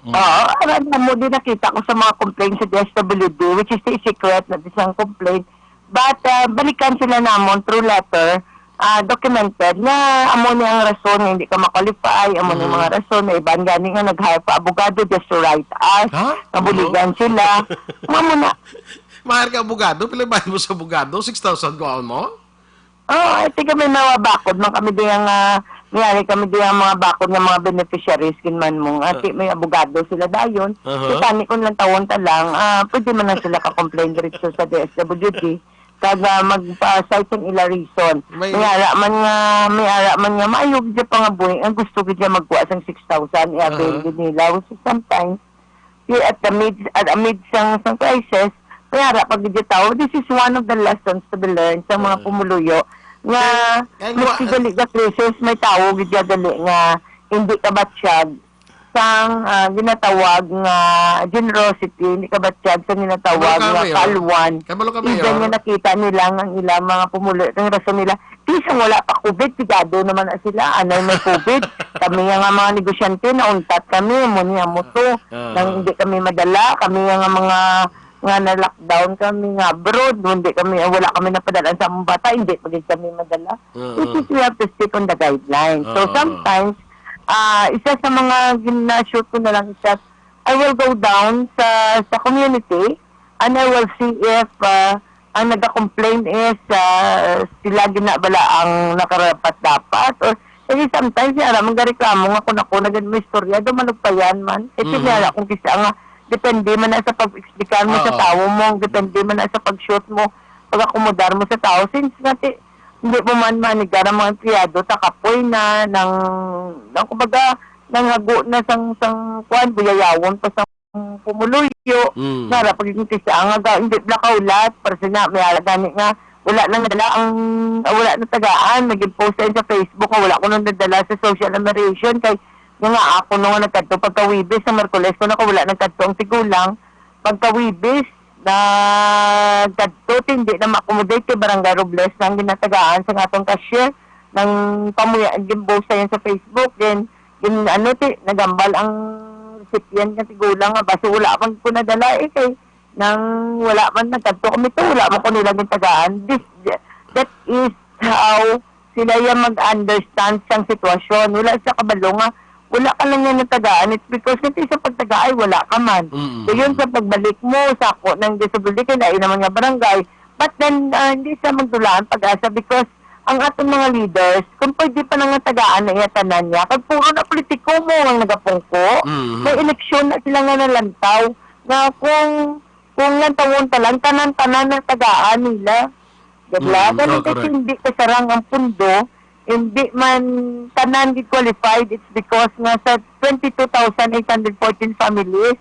Mm. Oo, aram mo, di nakita ko sa mga complaints sa D S W D, which is the secret na isang complaint. But, ah, balikan sila namon through letter, ah, documented nga amo ni ang rason nga hindi ka ma-qualify, amo ni Mhm. mga rason na iban gani nga nag-hire pa abogado just to write us, Ha? Nabuligan sila. Mamo na. Mahal ka abogado? Pila bayad mo sa abogado? Six thousand ko mo? Oh, I think may mga bakod man kami diyan nga, may kami diyan mga bakod nga mga beneficiaries, ginman mo. Ah. Ati may abogado sila dayon. Aha. So, tani kung lang tawon ta lang, ah, pwede man lang sila ka-complain diretso sa D S W D. Kag, ah, magpa-cite ang ila reason. May May ara man nga, may ara man nga, maayo gid siya pangabuhi, ang gusto gid siya magkuha sang six thousand, i-avail Aha. gid nila. Which is sometimes, di at the mid, at amid sang, sang crisis, may ara pa gid yung tao. This is one of the lessons to be learned sa mga Ah. pumuluyo nga Kaya, kaya maski gwa- gali ka crisis, may tao gid ya gali nga hindi kabatyag sang, ah, ginatawag nga generosity, hindi kabatyag sang ginatawag Kabalo ka, nga Mayor. Kalwan. Kabalo ka, Even Mayor. nga nakita nila nga ang ilang mga pumuluyo, ang rason nila, Di sa wala pa covid, sigado naman na sila. Anay may covid. Kami nga, nga mga negosyante, nauntat kami, amo ni amo to. Ah. Nang hindi kami madala, kami nga, nga mga, nga na-lockdown kami nga abroad, hindi kami, wala kami napadala sa among bata, hindi pa gid kami madala. Ah, This ah. is, we have to stick on the guidelines. So, Ah, ah. sometimes, ah, isa sa mga gina-shoot ko na lang is that I will go down sa, sa community and I will see if, ah, ang naga-complain is, ah, sila gina bala ang nakarapat-dapat, or kasi sometimes, yara, manggareklamo nga kung ako nagin mo istorya, daw manugpayan man. Kasi Mhm. yara, kung kisa nga, depende man na sa pag-explicar mo sa Oo. tawo mo, depende man na sa pag-shoot mo, pag-akomodar mo sa tawo. Since nga, ti-, hindi mo man manigar ang mga empleyado, takapoy na, nang, nang, kumbaga, nanghago na sang, sang, kuwan, buyayawon pa sa pumuluyo, Mm. nga ra pagkikita nga ga-, hindi bala kaulat, para sa nga, may ala gani nga, wala nang dala ang, ah, wala nang tagaan, nag-post sa, sa Facebook, nga wala ko nang nadala sa social amelioration, kay, nga nga ako nung nagkadto pagka Webes, sa Merkules ko na, wala nagkadto ang tigulang, pagka Webes, nagkadto, hindi na ma-accommodate kay Barangay Robles na ang ginatagaan sa nga atong cashier, nang pamuya, gin-post sa yan sa Facebook, then, Gin-, ano, ti, nagambal ang recipient nga tigulang nga baso wala man ko nadala, eh, kay nang wala man nagkadto kami to, wala man ko nila gintagaan. This, that is how sila ya mag-understand sang sitwasyon. Wala sa kabalo nga, wala ka lang yan natagaan. It's because nga ti sa pagtaga ay wala ka man. Mm-mm. So, yun sa pagbalik mo, sa ako ng disability, kay lain naman nga barangay. But then, ah, hindi siya magdulaan pag-asa because ang aton mga leaders, kung pwede pa nang tagaan na iya tanan niya, kag puro na politiko mo ang nagapungko, Mhm. may eleksyon na sila nga nalantaw, nga kung, kung lantawon pa lang, tanan-tanan na tagaan nila. Diba? Mm, Ganun oh, kasi correct. hindi kasarang ang pundo, hindi man tanan gid qualified, it's because nga sa twenty-two thousand eight hundred fourteen families,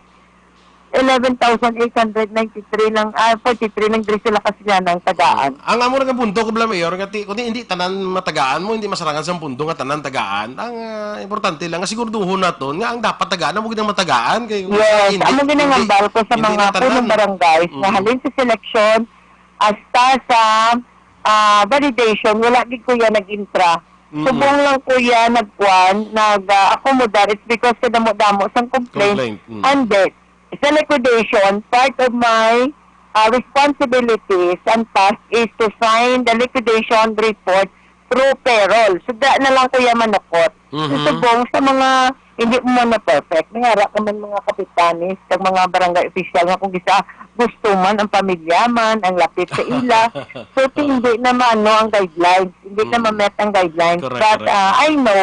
eleven thousand eight hundred ninety-three lang, ah, forty-three lang diri sila Kasilyana ang tagaan. Ang amo nga punto ko bala, Mayor, nga ti-, kundi hindi tanan matagaan mo, hindi masarangan sa pundo nga tanan tagaan. Ang, ah, importante lang nga siguraduhon naton nga ang dapat tagaan amo gid ang matagaan kay Yes, hindi, amo gid ang hindi, hambal ko sa hindi mga na tanan. punong barangays nga Mm. halin sa seleksyon hasta sa, ah, validation, wala gid kuya nag-intra. Mm-mm. Subong lang kuya nagkuan, nag, ah, akomodar. It's because sa damo-damo sang complaint. Complaint, mm. And then, sa liquidation, part of my, ah, responsibilities and task is to sign the liquidation report through payroll. So, da na lang kuya manukot. Mhm. Subong sa mga hindi mo man na perfect. May ara ka man mga kapitanes, kag mga barangay official nga kung kisa gusto man ang pamilya man, ang lapit sa ila. So, ti hindi na maano ang guidelines. Hindi na Mm. ma-met ang guidelines. Correct, But, correct. ah, I know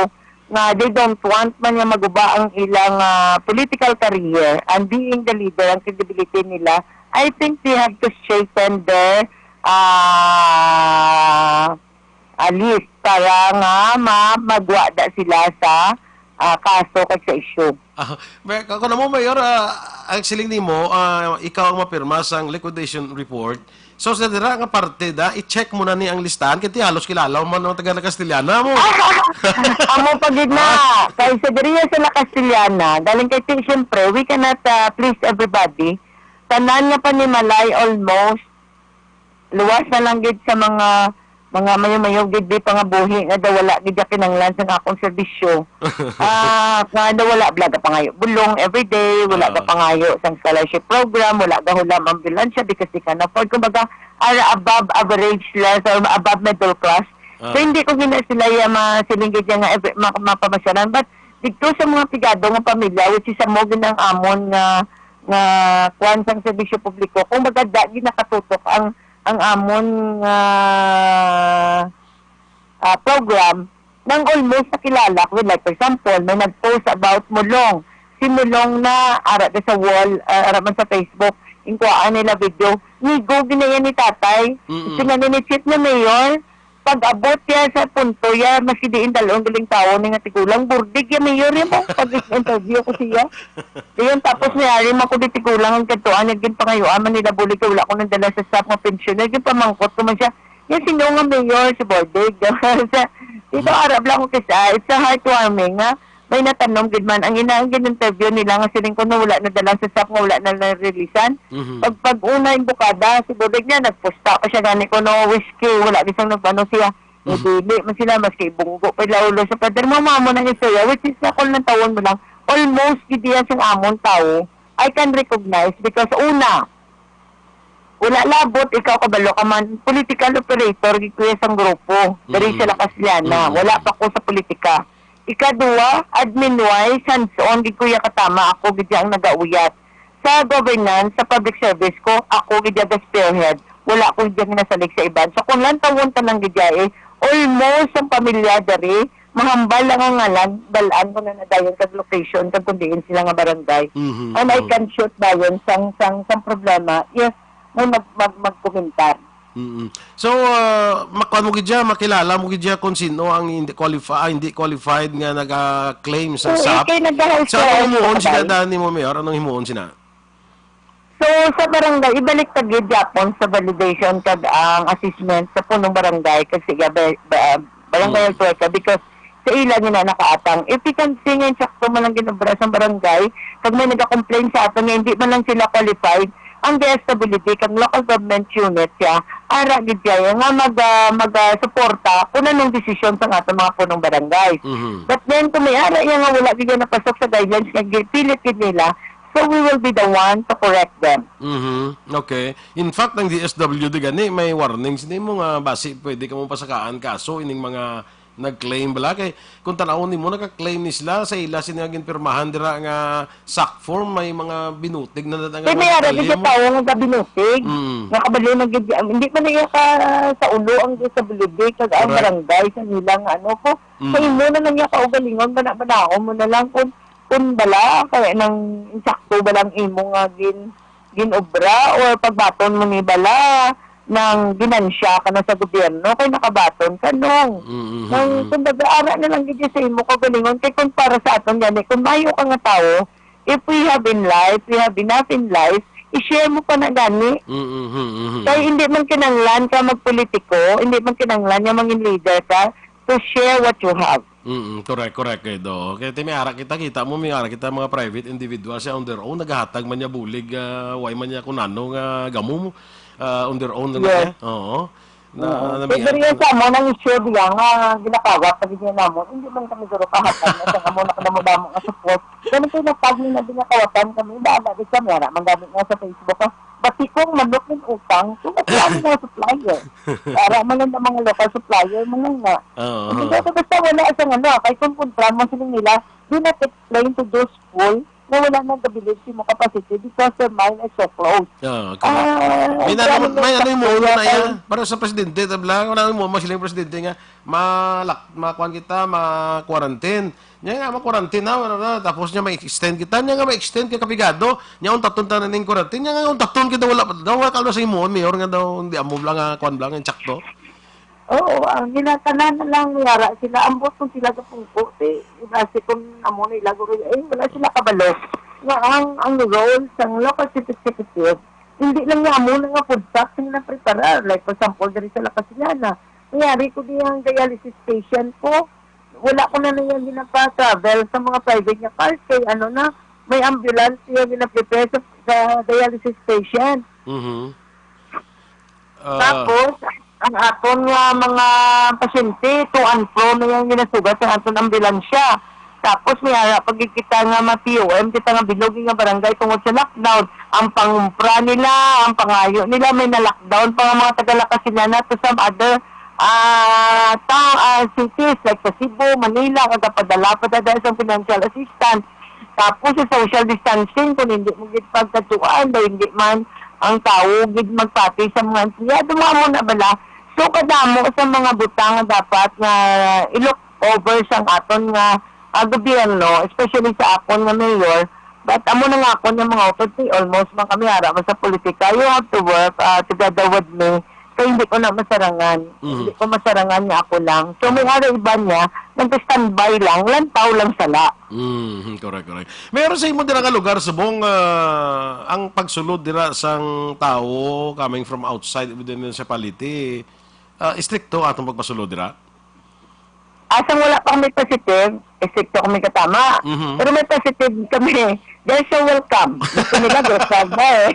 nga they don't want man nga maguba ang ilang, ah, political career and being the leader, ang credibility nila, I think they have to straighten their, ah, ah, list para nga ma-, magwada sila sa, ah, kaso kag sa issue. Ah, may, ako na mo, Mayor, ah, ang siling nimo, ah, ikaw ang mapirma sang liquidation report. So, sa dira nga parte da, i-check mo na ni ang listahan, kay ti halos kilala man ang taga Castellana mo. Amo pa gid na. Ah. Kay sa diriya sa La Castellana, galing kay ti, siyempre, we cannot, ah, please everybody. Tanan nga panimalay almost luwas na lang gid sa mga, mga mayo-mayo gid di pangabuhi nga daw wala gid ya kinanglan sa akong serbisyo. Ah, nga daw wala bala gapangayo bulong everyday, wala Ah. gapangayo sang scholarship program, wala gahulam ambulansya because they can afford. Kumbaga, are above average sila, so above middle class. Ah. So, hindi ko gina sila ya masiling gid ya nga every, ma-, mapamasyaran. But dito sa mga pigado nga pamilya, which is amo gid ang amon nga, nga kuwan sang serbisyo publiko, kung maganda gid nakatutok ang, ang amon nga, ah, program, nang almost nakilala ko. Like, for example, may nag-post about Mulong. Si Mulong na ara ka sa wall, ah, ara man sa Facebook, inkuhaan nila video. Nigo gina yan ni tatay. Mm-mm. Sila ni ni Chief na Mayor, pag-abot ya sa punto ya, maski diin dalon galing tawo ni nga tigulang, burdig ya Mayor ya mo. Pag-interview ko siya. Diyan, tapos may ari man ko di tigulang ang kadtuan, naging pangayuan man nila bulig kay wala ko nang dala sa staff nga pensioner. Yung pamangkot ko man siya, "Yan sino nga Mayor?" Si Bordig. Siya, "Dito, Mm. Arab lang ko kisa." It's a heartwarming, nga may natanom gid man. Ang ina, ang gin-interview nila nga siling ko na wala na dala sa staff nga wala na na-releasean. Mhm. Pag, pag una yung bukada, si Bordig niya, nagpusta pa siya gani ko no whiskey, wala bisang nagpano siya. Mhm. Dili man sila, maski ibunggo pa ila ulo sa pader, mama mo nang istorya, which is, sa kung lang tawon mo lang, almost gid diya sing amon tawo, I can recognize because una, wala labot, ikaw kabalo ka man, political operator gid ko ya sang grupo, diri Mm. sa La Castellana. Mm. Wala pa ko sa politika. Ikaduha, admin-wise, hands-on gid ko ya katama, ako gid ya ang nagauyat. Sa governance, sa public service ko, ako gid ya ga-spearhead. Wala ko gid ya ginasalig sa iban. So, kung lantawon ta lang gid ya, eh, almost ang pamilya diri, mahambal lang ang ngalan, dal-an ko na na dayon kag location, kag kung diin sila nga barangay. Mhm, And I mhm. can shoot dayon sang, sang, sang problema. Yes, may mag, mag, magkomentar. Mm-mm. So, ah, makuha mo gid siya, makilala mo gid siya kung sino ang hindi qualifi-, ah, hindi qualified nga naga-claim sa Oo, sap. Kay nag-house Sa anong himuon sina barangay. Dani mo, Mayor? Anong himuon sina? So, sa barangay, ibalik ta gid gyapon sa validation kag ang assessment sa punong barangay kag sa iya ba, ba, barangay Mm. health worker because sa ila gina nakaatang. If we can see nga insakto man lang ginobra sa barangay, kag may naga-complain sa aton nga hindi man lang sila qualified, ang D S W D kag local government unit siya, ara gid kaya nga mag, ah, mag, ah, suporta kung anong desisyon sa aton mga punong barangay. Mhm. But then, kung may ara iya nga wala gid napasok sa guidelines nga gipilit gid nila, so we will be the one to correct them. Mhm. Okay. In fact, ang D S W D gani may warnings nimo nga basi pwede ka mo pasakaan kaso ining mga nag-claim bala kay kung tan-awon nimo naka-claim ni sila sa ila sini nga ginpirmahan dira nga sack form may mga binutig na nga Kay may mga ara detalye gid mo. Tawo nga gabinutig. Mm. Nga kabalo na gid, um, hindi man iya ka sa ulo ang disability kag ang Correct. Barangay sa nila nga ano ko. Sa Mm. imo na lang iya kaugalingon, bana-banaon mo na lang kung, kung bala, kaya nang insakto ba lang imo nga gin-, ginobra or pagbaton mo ni bala nang ginansya ka na sa gobyerno kay nakabaton ka nung. Mm, mm, Nang, mm. kumbaga, ara na lang gid sa imo kaugalingon kay kung para sa aton gani, kung mayo ka nga tawo, if we have in life, we have enough in life, i-share mo pa na gani. Mm, mm, mm, mm. Kay hindi man kinahanglan ka magpolitiko, hindi man kinahanglan nga mangin leader ka, to share what you have. Mm, correct, correct, kay do. Kay ti may ara kita, kita mo, may ara kita mga private individual siya on their own, naghahatag man niya bulig, ah, way man niya kung ano nga gamo mo, ah, on their own lang Yes. niya. Oo. Na, Oo. na Kay may diri yan sa amo nang issue diya nga ginakawat pa gid niya namo. Hindi man kami guro kahatag na sa amo na kadamo-damo nga support. Ganun kayo nagtag ni na ginakawatan kami. Bahala gid kami, ara, man gani nga sa Facebook, ah. Bati kong manok ng utang. So, bati kami nga supplier. Ara man lang ang mga local supplier, man lang nga. Oo. Hindi ko basta wala sa ano, ah, kay kung kontra mo sila nila, do not explain to those fool na wala nang gabilin si mo ka positive because their mind is so closed. Ah, okay. Ah, May ang nano-, plano may niya ano yung sa mo kuya na kay yan? Para sa presidente, tabla, wala mo mas silang presidente nga malak-, makuan kita, ma-quarantine. Nya nga ma-quarantine na, wala na. Tapos nya ma-extend kita, nya nga ma-extend kay kapigado. Nya untaton ta na ning quarantine, nya nga untaton kita, wala pa daw, wala ka na sa imo, mayor nga daw, hindi amo lang nga, kuan lang, yung tsakto. Oo, ang ginatanan na lang niyara sila, ambot kung sila gapungko, ti, base kung amo na ila guro, eh, wala sila kabalo. Nga ang, ang role sang local chief executive, hindi lang niya amo na nga food packs ang napreparar. Like, for example, diri sa La Castellana, nangyari ko di ang dialysis patient ko, wala ko na niya ginapa-travel sa mga private nga cars, kay ano na, may ambulance niya ginaprepare sa, sa dialysis patient. Mhm. Ah. Tapos, ang aton nga mga pasyente, to and fro na yung ginasugat sa aton ambulansya. Tapos, may ara pa gid kita nga ma-P O M, kita nga bilog nga barangay tungod sa lockdown. Ang pangumpra nila, ang pangayo nila, may na-lockdown pa nga mga taga La Castellana to some other, ah, town, ah, cities like sa Cebu, Manila, kagapadala pa dada sa financial assistance. Tapos sa social distancing, kung hindi mo gid pagkatuan, dahil hindi man ang tawo gid magpati sa mga empleyado, mga mo na bala. So, kadamo sa mga butang nga dapat nga i-look over sang aton nga, ah, gobyerno, especially sa akon nga mayor. But amo na nga akon nga mga utod, kay almost man kami ara man sa politika. You have to work, ah, together with me. Kay hindi ko na masarangan. Mhm. Hindi ko masarangan nga ako lang. So, may ara iba niya, nagka-standby lang, lantaw lang sala. Mhm, correct, correct. Meron sa imo dira nga lugar, subong, ah, ang pagsulod dira sang tawo coming from outside of the municipality, ah, istrikto atong pagpasulod dira? Asang wala pa kami positive, istrikto kami katama. Mhm. Pero may positive kami. They're so welcome. Gusto nila, gusto ba eh.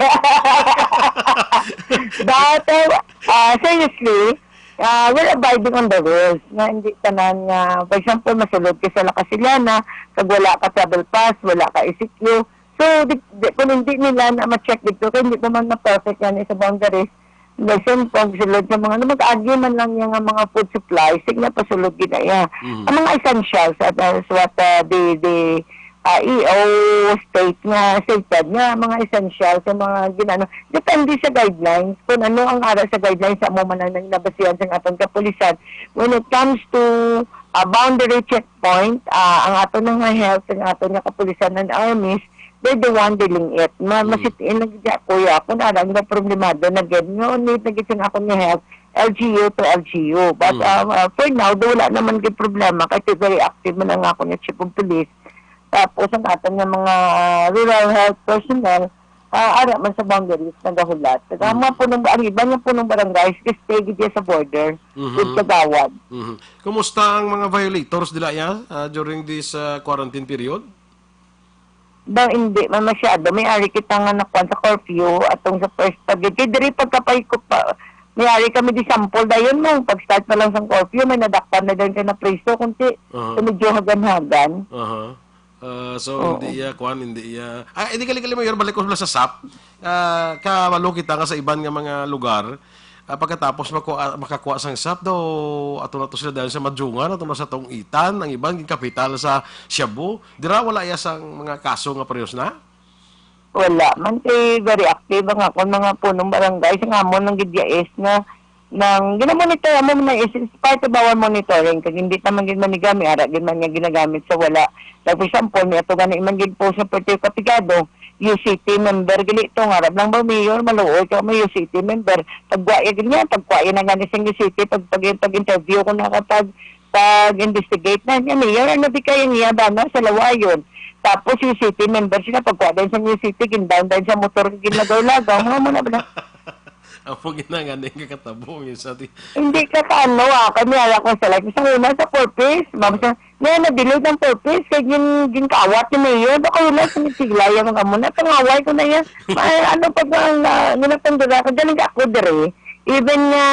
But, uh, uh, seriously, uh, we're abiding on the rules. Nga hindi tanan nga, for example, masulod ka sa La Castellana, kag wala ka travel pass, wala ka E C Q. So, di, di, kung hindi nila na ma-check dito, kaya hindi pa man na-perfect yan sa boundaries. Lesson po, ang sulod sa mga, ano, mag-agi man lang yung mga food supplies, sige na, pasulod gid na iya. Mhm. Ang mga essentials, that is what, uh, the, the, uh, E O state nga, stated nga, mga essentials, yung mga ginano, depende sa guidelines, kung ano ang ara sa guidelines sa amo man ang nabasihan sa atong kapulisan. When it comes to a boundary checkpoint, ah, ang ato na nga health, ang ato nga kapulisan and armies, they're the one dealing it. Ma-, Mm. masitiin na gid ako ya, kung ano ang problemado na gid, no need na gid sa akon nga health, L G U to L G U. But, Mm. um, uh, for now, do wala naman gid problema, kay very active man ang ako nga chief of police. Tapos ang aton nga mga, ah, rural health personnel, ah, ara man sa boundaries, nagahulat. Kag ang Mm. mga punong, ang iban nga punong barangay, stay gid sa border, Mhm. with Kagawad. Mhm. Kumusta ang mga violators dila ya, ah, during this, ah, quarantine period? Daw hindi man masyado. May ari kita nga nakuan sa curfew atong sa first pag-, kay diri pagkapay ko pa, may ari kami di sample dayon mo. Pag-start pa lang sa curfew, may nadakpan na din kay na preso, kunti Aha. So, medyo hagan-hagan. Aha. Ah, so, Oo. hindi iya, kuan, hindi iya. Ah, hindi kali-kali, Mayor, balik ko lang sa sap. Ah, kabalo kita nga sa iban nga mga lugar, ah, pagkatapos makuha, makakuha sang sap daw, ato na to sila dahil sa Madyungan, ato na sa Tong Itan, ang iban, ginkapital sa Shabu. Dira, wala iya sang mga kaso nga parehas na? Wala man kay very active ang akon mga punong barangay. Sa amon lang gid ya is nga nang ginamonitor amo man is, is part of our monitoring, kag hindi ta man gid manigami ara gid man nga ginagamit sa wala. Like, for example, may ato gani man gid po sa Puerto Kapigado, U C T member gili to, nga arab lang ba, Mayor, maluoy ka mo U C T member. Pagwa ya gid niya, pagwa ya na gani sing U C T, pag, pag, pag-interview ko na kapag pag-investigate na niya, Mayor, ano di kaya niya ba na sa lawayon? Tapos yung city member sila, pagkuha din sa new city, gindown din sa motor, ginlagaw-lagaw, mga mo na ba na? Apo ginangan din kakatabong yung sa ti- Hindi ka ka ano, ah, kami ala ko sa life. Isang una sa purpose, ma'am, sa, nga na-delete ang purpose, kay gin, ginkawat ni Mayor, baka wala sa sila, yung mga muna, pangaway ko na yan. Ay, ano pa ba ang, ah, ginatandura ko? Galing ako dire. Even nga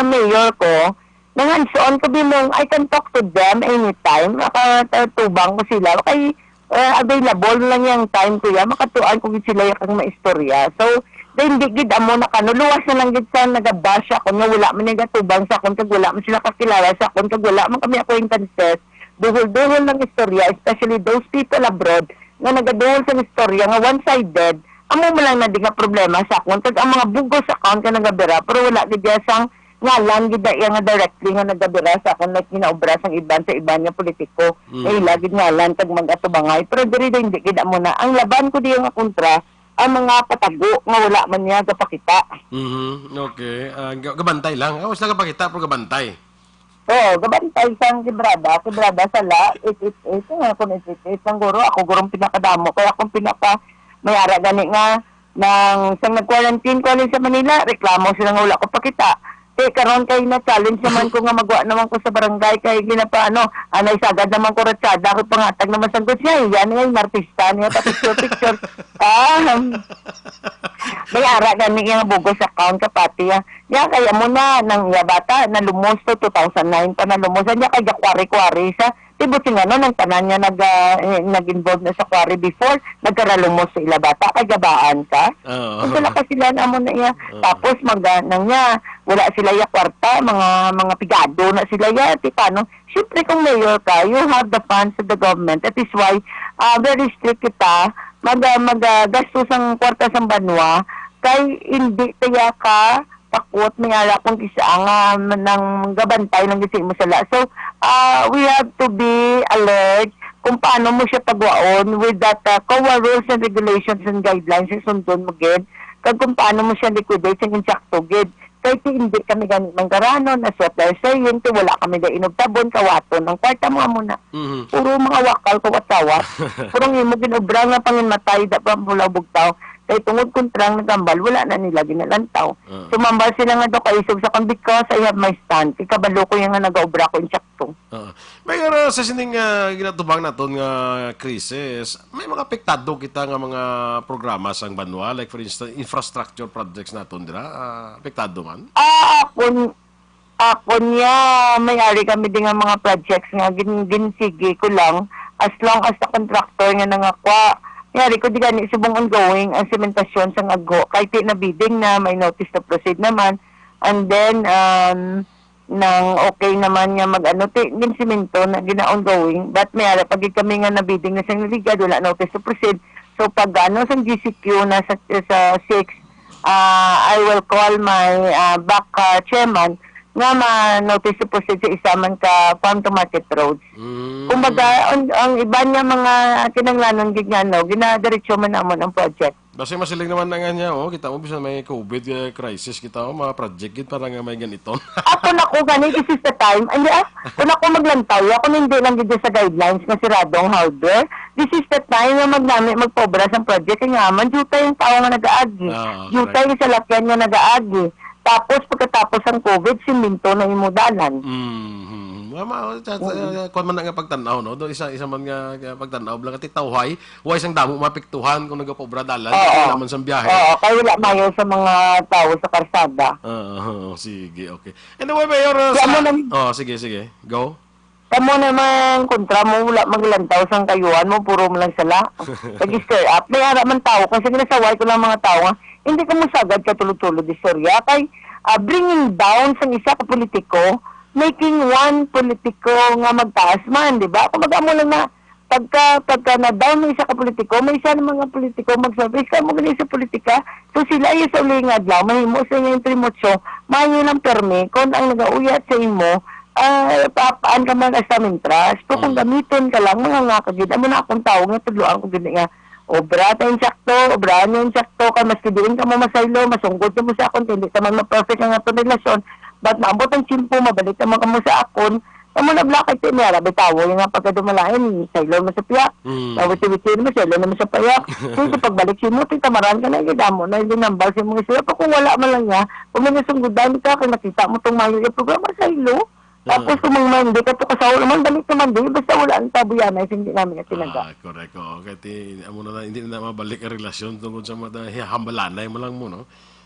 mayor ko, Nang hands-on ko, Bimong, I can talk to them anytime. Makatubang ko sila. Kay, eh, available lang yung time ko yan. Makatuan ko gid sila yung kang maistorya. So, then, di gid amo na kano. Luwas na lang gid sa nagabash ako nga wala man nagatubang sa akon, kag wala man sila kakilala sa akon, kag wala man kami acquaintances. Duhol-duhol lang istorya, especially those people abroad. nga nagaduol sa istorya nga one-sided, amo man lang na di nga problema sa akon. Kag ang mga bugos account nga nagabira, pero wala gid iya sang ngalan gid na iya nga directly nga nagabira sa akon, like ginaobra sang iban sa iban nga politiko. Mm. Nga ila gid ngalan kag mag-atubangay. Pero diri, hindi gid amo na. Ang laban ko diya nga kontra, ang mga patago nga wala man niya gapakita. Mhm. Okay. Ah, ga-, gabantay lang. Awas lang gapakita, pero gabantay. Oo, gabantay sang Kibrada. Kibrada sala, eight eight eight. Nga kung eight eight eight lang guro, ako gurong pinakadamo. Kaya akong pinaka may ara gani nga nang sang nag-quarantine ko alin sa Manila, reklamo sila nga wala ko pakita. Kay karon kay na-challenge naman ko nga magwa naman ko sa barangay kay ginapaano, anay sagad naman ko ratsada, ako pangatag naman sang goods niya. Yan nga yung artista niya, pa picture-picture. Ah, may ara gani nga bugos account ka pati, ah. Nya kay amo na nang iya bata nalumos to two thousand nine pa nalumos. Nya kay gakwari-kwari sa tibot sing ano nang tanan nga nag, ah, eh, nag-involve na sa quarry before, nagkaralumos sa ila bata kay gabaan ka. Oo. Ang sila ka sila na amo na iya. Oo. Tapos mag, ah, nang niya, wala sila ya kwarta, mga, mga pigado na sila ya. Ti paano? Siyempre kung mayor ka, you have the funds of the government. That is why, ah, very strict kita. Mag, ah, mag, ah, gasto sang kwarta sang banwa kay hindi kaya ka pakot, may ara kung kisa nga nang gabantay lang gid sa imo sala. So, ah, we have to be alert kung paano mo siya pagwaon with that, ah, COA rules and regulations and guidelines nga sundon mo gid, kag kung paano mo siya liquidate sang insakto gid. Kay ti hindi kami gani manggaranon, as what they're saying, ti wala kami da inugtabon, kawaton ang kwarta mo amo na. Mhm. Puro mga wakal, kawat-kawat. Puro ang imo ginobra nga panginmatay, da pa mula bugtaw. Kay tungod kontrang nagambal, wala na nila ginalantaw. Ah. Sumambal sila nga daw kaisog sa kon, "Because I have my stand." Kay kabalo ko yung nga nagaobra ko insakto. Ah. Mayor, ah, sa sining, ah, ginatubang naton nga krisis, may mga apektado kita nga mga programa sang banwa, like for instance, infrastructure projects naton dira, ah, apektado man? Ah, akon, akon niya, may ari kami din nga mga projects nga gin-, ginsigi ko lang, as long as the contractor nga nangakwa, may ari ko di gani subong ongoing ang sementasyon sang agho, kay ti na bidding na, may notice to proceed naman, and then, um, nang okay naman nga mag-ano, ti, ginsemento na gina-ongoing, but may ara pa gid kami nga nabidding na sang naligad, wala notice to proceed. So, pag ano, sang G C Q na sa, sa six, ah, I will call my, ah, back, ah, chairman nga ma-notice to proceed sa isa man ka farm to market roads. Mm. Kumbaga, ang, ang iban nga mga kinahanglanon gid nga, ano, ginadiretso man namon ang project. Basta masiling naman na nga niya, oh, kita mo, bisan may covid, eh, crisis, kita mo, mga project gid para nga may ganiton. Ako na ko gani, this is the time. Hindi, ah, kung ako maglantaw, ako hindi lang gid sa guidelines nga sirado ang hardware. This is the time nga magnami magpaobra sang project. Kaya nga man, jutay ang tao nga nagaagi. Ah, jutay correct. Ang salakyan nga nagaagi. Tapos, pagkatapos ang covid, siminto na imo dalan. Mhm. Mama, oh, sa, sa, oo, kuwan man na nga pagtanaw, no? Do isa, isa man nga, nga pagtanaw, lang ati tawhay, way sang damo mapiktuhan kung nagapobra dalan, oo, kaya naman sang biyahe. Oo, kay wala mayo sa mga tao sa karsada. Oo, oo, sige, okay. Anyway, Mayor, uh, kaya sa mo nang, oh, sige, sige. Go. Kamo naman, kontra mo, wala maglantaw sang kayuhan mo, puro mo lang sala. Nag-stir up. May ara man tao, kasi ginasaway ko lang mga tao nga, hindi ko musagad ka tulog-tulog istorya. Kay, ah, bringing down sang isa ka politiko, making one politiko nga magtaas man, di ba? Kung mag-amo lang na, pagka, pagka na-down ng isa ka politiko, may isa ng mga politiko magsabi, "Ikaw mo gani sa politika." So sila yung sa uling adlaw, mahimo sa inyong trimotso, mayo lang permi, kung ang nagauyat sa imo, ah, papaan ka man hasta mintras. Pero kung, mm, gamiton ka lang, mga nga ka gid, amo na akong tao nga tudloan ko gid nga, obra ta insakto, obra niyo insakto, kay maski diin ka mo masaylo, masunggod ka mo sa akon, kay hindi ta man ma-perfect ang aton relasyon, but maabot ang tiyempo, mabalik naman ka mo sa akon, kamo na bla kay ti niya, rabi tawo yung nga pagkadumalain, saylo mo sa piyak, mm, tawit-tawit mo, saylo naman sa payak. Kung sa pagbalik sa imo, ti tamaran ka na, gid amo na yung linambal sa imong istorya. Pero kung wala man lang niya, kung may nasunggudan ka, kung nakita mo tong mayo yung programa, saylo. Tapos, ah, kung mang, hindi ka to kasawa naman, balik naman din. Basta wala ang tabuyanay, hindi namin na tinaga. Ah, correct. Oo. Kaya ti-, amo na, hindi na mabalik ang relasyon tungkol sa mga hambalanay mo lang mo, no?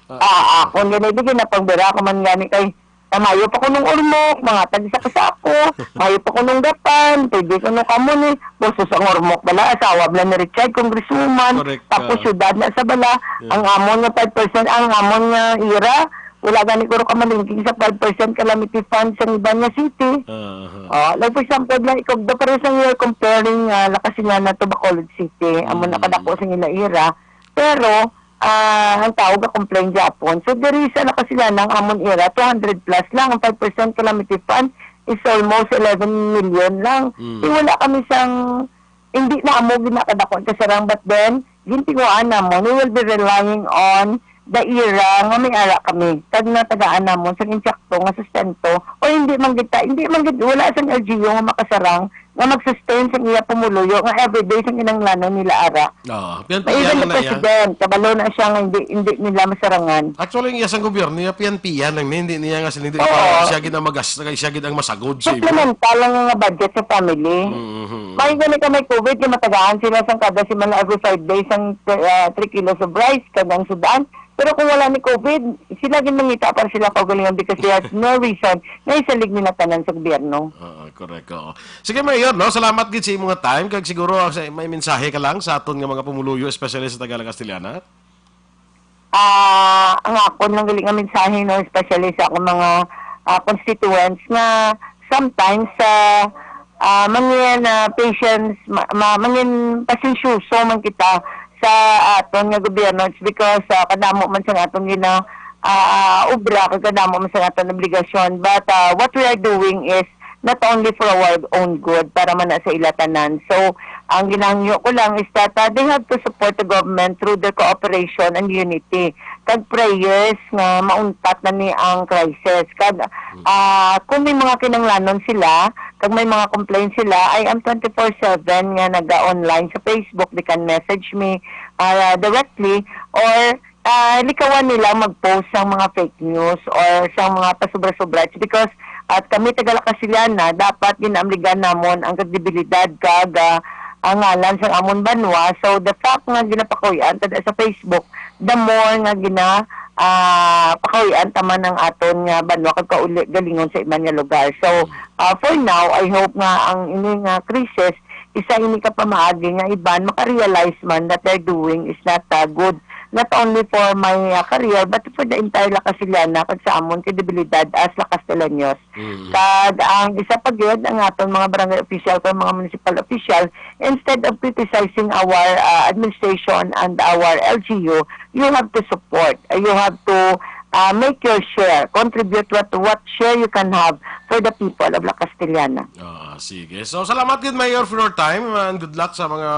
Ah, ah, ah, kung gani, di ginapagbira ko man gani kay, ah, mayo pa ko nung urmok, mga tag sa kasako, mayo pa ko nung gapan, pwede ko nung kamo ni, versus ang urmok bala, asawa bala ni Richard, congresswoman, correct, tapos ah, syudad na sa bala, yeah, ang amon nga five percent, ang amon nga ira, Wala gani ko kamalingking sa five percent calamity fund sa iban nga city. Aha. Oh, like for example, like, kung da pares ang you're comparing uh, Lacasilanan to Bacolod City, amo Mm. nakadako sa ila ira. Pero ah, ang tao ga-complain gyapon. So diri sa Lacasilanan, ang amon ira, two hundred plus lang. Ang five percent calamity fund is almost eleven million lang. Mm. Di wala kami sang, hindi na amo ginakadako ang kasarang, but then gintinguhaan namon, we will be relying on the ira nga may ara kami, kag natagaan namon sang insakto nga sustento, o hindi man kita, hindi man gid, wala sang L G U nga makasarang nga mag-sustain sang iya pumuluyo nga everyday sang kinahanglanon nila ara. Ah, Even piyan-piyan the lang na iya. president, kabalo na siya nga hindi, hindi nila masarangan. Actually, ang iya sang gobyerno, niya piyan-piyan lang ni, hindi niya nga sila, hindi Oo. pa siya gid ang magas-, siya gid ang masagod sa imo. Supplemental lang nga budget sa family. Mhm. May gani ka may COVID, nga matagaan sila sang kada semana, every five days, ang uh, three kilos of rice, kag ang sudan. Pero kung wala ni COVID, sila gid mangita para sila kaugalingon because they have no reason nga isalig nila tanan sa gobyerno. Oo, correct. Oo. Sige, Mayor, no? Salamat gid sa imo nga time. Kag siguro ah, sa, may mensahe ka lang sa aton nga mga pumuluyo, especially sa Tagalog Castellana. Ah, ang akon lang gali nga mensahe, no, especially sa akong mga ah, constituents nga sometimes sa ah, mangin ah, patience, ma, ma, mangin pasensyoso man kita sa aton nga gobyerno. It's because ah, kadamo man sa aton gina ah, obra, kag kadamo man sa aton obligasyon. But ah, what we are doing is not only for our own good, para man na sa ila tanan. So, ang ginahangyo ko lang is that ah, they have to support the government through their cooperation and unity, kag prayers nga mauntat na ni ang crisis. Kag ah, kung may mga kinanglanon sila, kag may mga complaints sila, I am twenty-four seven nga naga-online sa Facebook. They can message me ah, directly, or ah, likawan nila mag-post sang mga fake news or sang mga pasobra-sobra. It's because at kami taga Lacasilanan, dapat ginaamligan namon ang kredibilidad kag ah, ang ngalan sang amon banwa. So the fact nga ginapakuyan ta sa Facebook, the more nga gina ah, pakuyan ta man ang aton nga banwa kag kauli galingon sa iban nga lugar. So ah, for now, I hope nga ang ini nga crisis isa ini ka pamaagi nga iban maka-realize man that they're doing is not ah, good, not only for my ah, career but for the entire Lacasilanan kag sa amon kredibilidad as Lacastelanos. Mm. Kag ang isa pa gyud, ang aton mga barangay official kag mga municipal official, instead of criticizing our ah, administration and our L G U, you have to support. Uh, you have to ah, make your share, contribute what what share you can have for the people of La Castellana. Ah, sige. So, salamat gid, Mayor, for your time, and good luck sa mga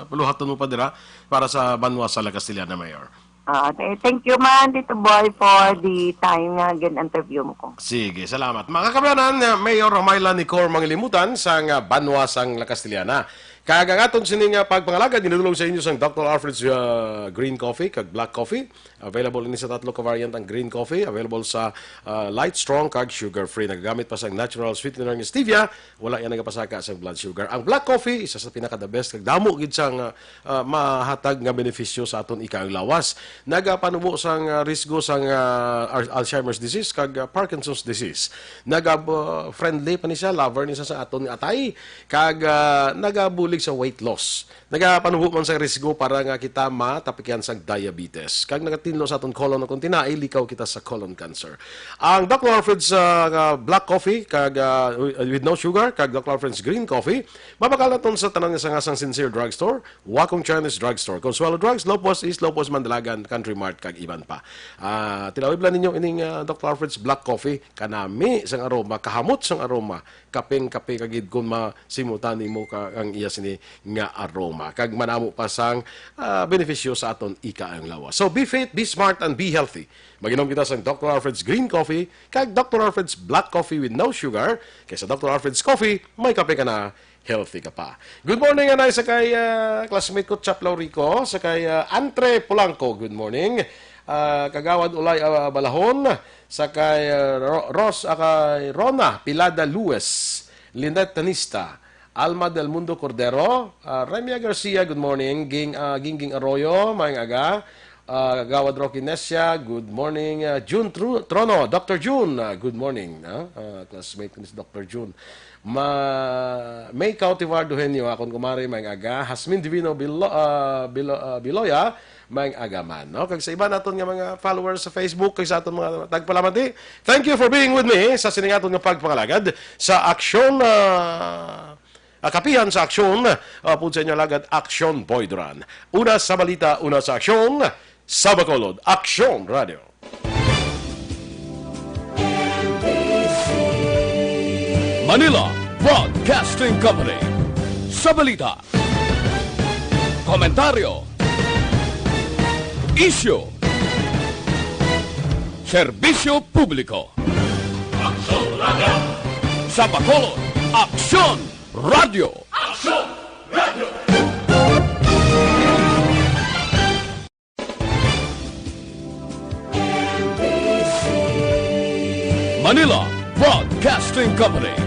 puluhaton mo pa dira para sa banwa sa La Castellana, Mayor. Ah, th- thank you man, Tito Boy, for the time nga gin-interview mo ko. Sige, salamat. Mga kabayanan, uh, Mayor Myla Nicor Mangilimutan sang uh, banwa sang La Castellana. Kag ang aton sini nga pagpangalagad ginadulong sa inyo sang Doctor Alfred's uh, Green Coffee kag Black Coffee. Available ini sa tatlo ka variant ang green coffee. Available sa uh, light, strong, kag sugar-free. Nagagamit pa sang natural sweetener nga stevia. Wala yan nagapasaka sang blood sugar. Ang black coffee, isa sa pinaka-the best. Kag damo gid sang uh, ah, mahatag nga benepisyo sa aton ikaang lawas. Nagapanubo sang ah, risgo sang ah, Al- Alzheimer's disease kag ah, Parkinson's disease. Naga ah, friendly pa ni siya, lover ni siya sa aton nga atay, kag ah, nagabulig sa weight loss. Nagapanubo man sa risgo para nga kita matapikan sa diabetes. Kag nagatinlo sa aton colon kung tinaay, likaw kita sa colon cancer. Ang Doctor Alfred's ah, nga black coffee kag ah, with no sugar kag Doctor Alfred's green coffee, mabakal naton sa tanan nga sanga sang Sincere Drugstore, Wacom Chinese Drugstore, Consuelo Drugs, Lopez East, Lopez Mandalagan, Country Mart, kag iban pa. Ah, tilawib lang ninyo ining ah, Doctor Alfred's Black Coffee, kanami sang aroma, kahamot sang aroma, kaping-kape ka gid kung masimutan nimo ka ang iya sini nga aroma. Kag manamo pa sang ah, benepisyo sa aton ikaang lawas. So be fit, be smart, and be healthy. Mag-inom kita sang Doctor Alfred's Green Coffee kag Doctor Alfred's Black Coffee with no sugar, kay sa Doctor Alfred's Coffee may kape ka na, healthy ka pa. Good morning, anay, sa kay ah, classmate ko, Chap Laurico, sa kay ah, Antre Polanco. Good morning. Ah, Kagawad Ulay ah, Balahon, sa kay ah, Ro- Ros, ah, kay Rona Pilada Luis, Lynette Tanista, Alma Del Mundo Cordero, ah, Remia Garcia, good morning. Ging, ah, Gingging Arroyo, maayong aga. Ah, Gawad Rocky Nesia, good morning. Ah, June Tru- Trono, Doctor June, ah, good morning. Ah, ah, classmate ko ni si Doctor June. Ma May Cautivar Duhenyo, akon kumare, maayong aga. Hasmin Divino Bilo, ah, Bilo, ah, Biloya, maayong aga man, no? Kag sa iba naton nga mga followers sa Facebook, kag sa aton mga tagpalamati, thank you for being with me sa sining aton nga pagpangalagad sa aksyon, ah, ah, kapihan sa aksyon, ah, pud sa inyo alagad, Aksyon Boy Duran. Una sa balita, una sa aksyon, sa Bacolod, Aksyon Radio. Manila Broadcasting Company. Sa balita, komentaryo, isyu, serbisyo publiko. Aksyon Radio. Sa Bacolod, Aksyon Radio. Aksyon Radio. Manila Broadcasting Company.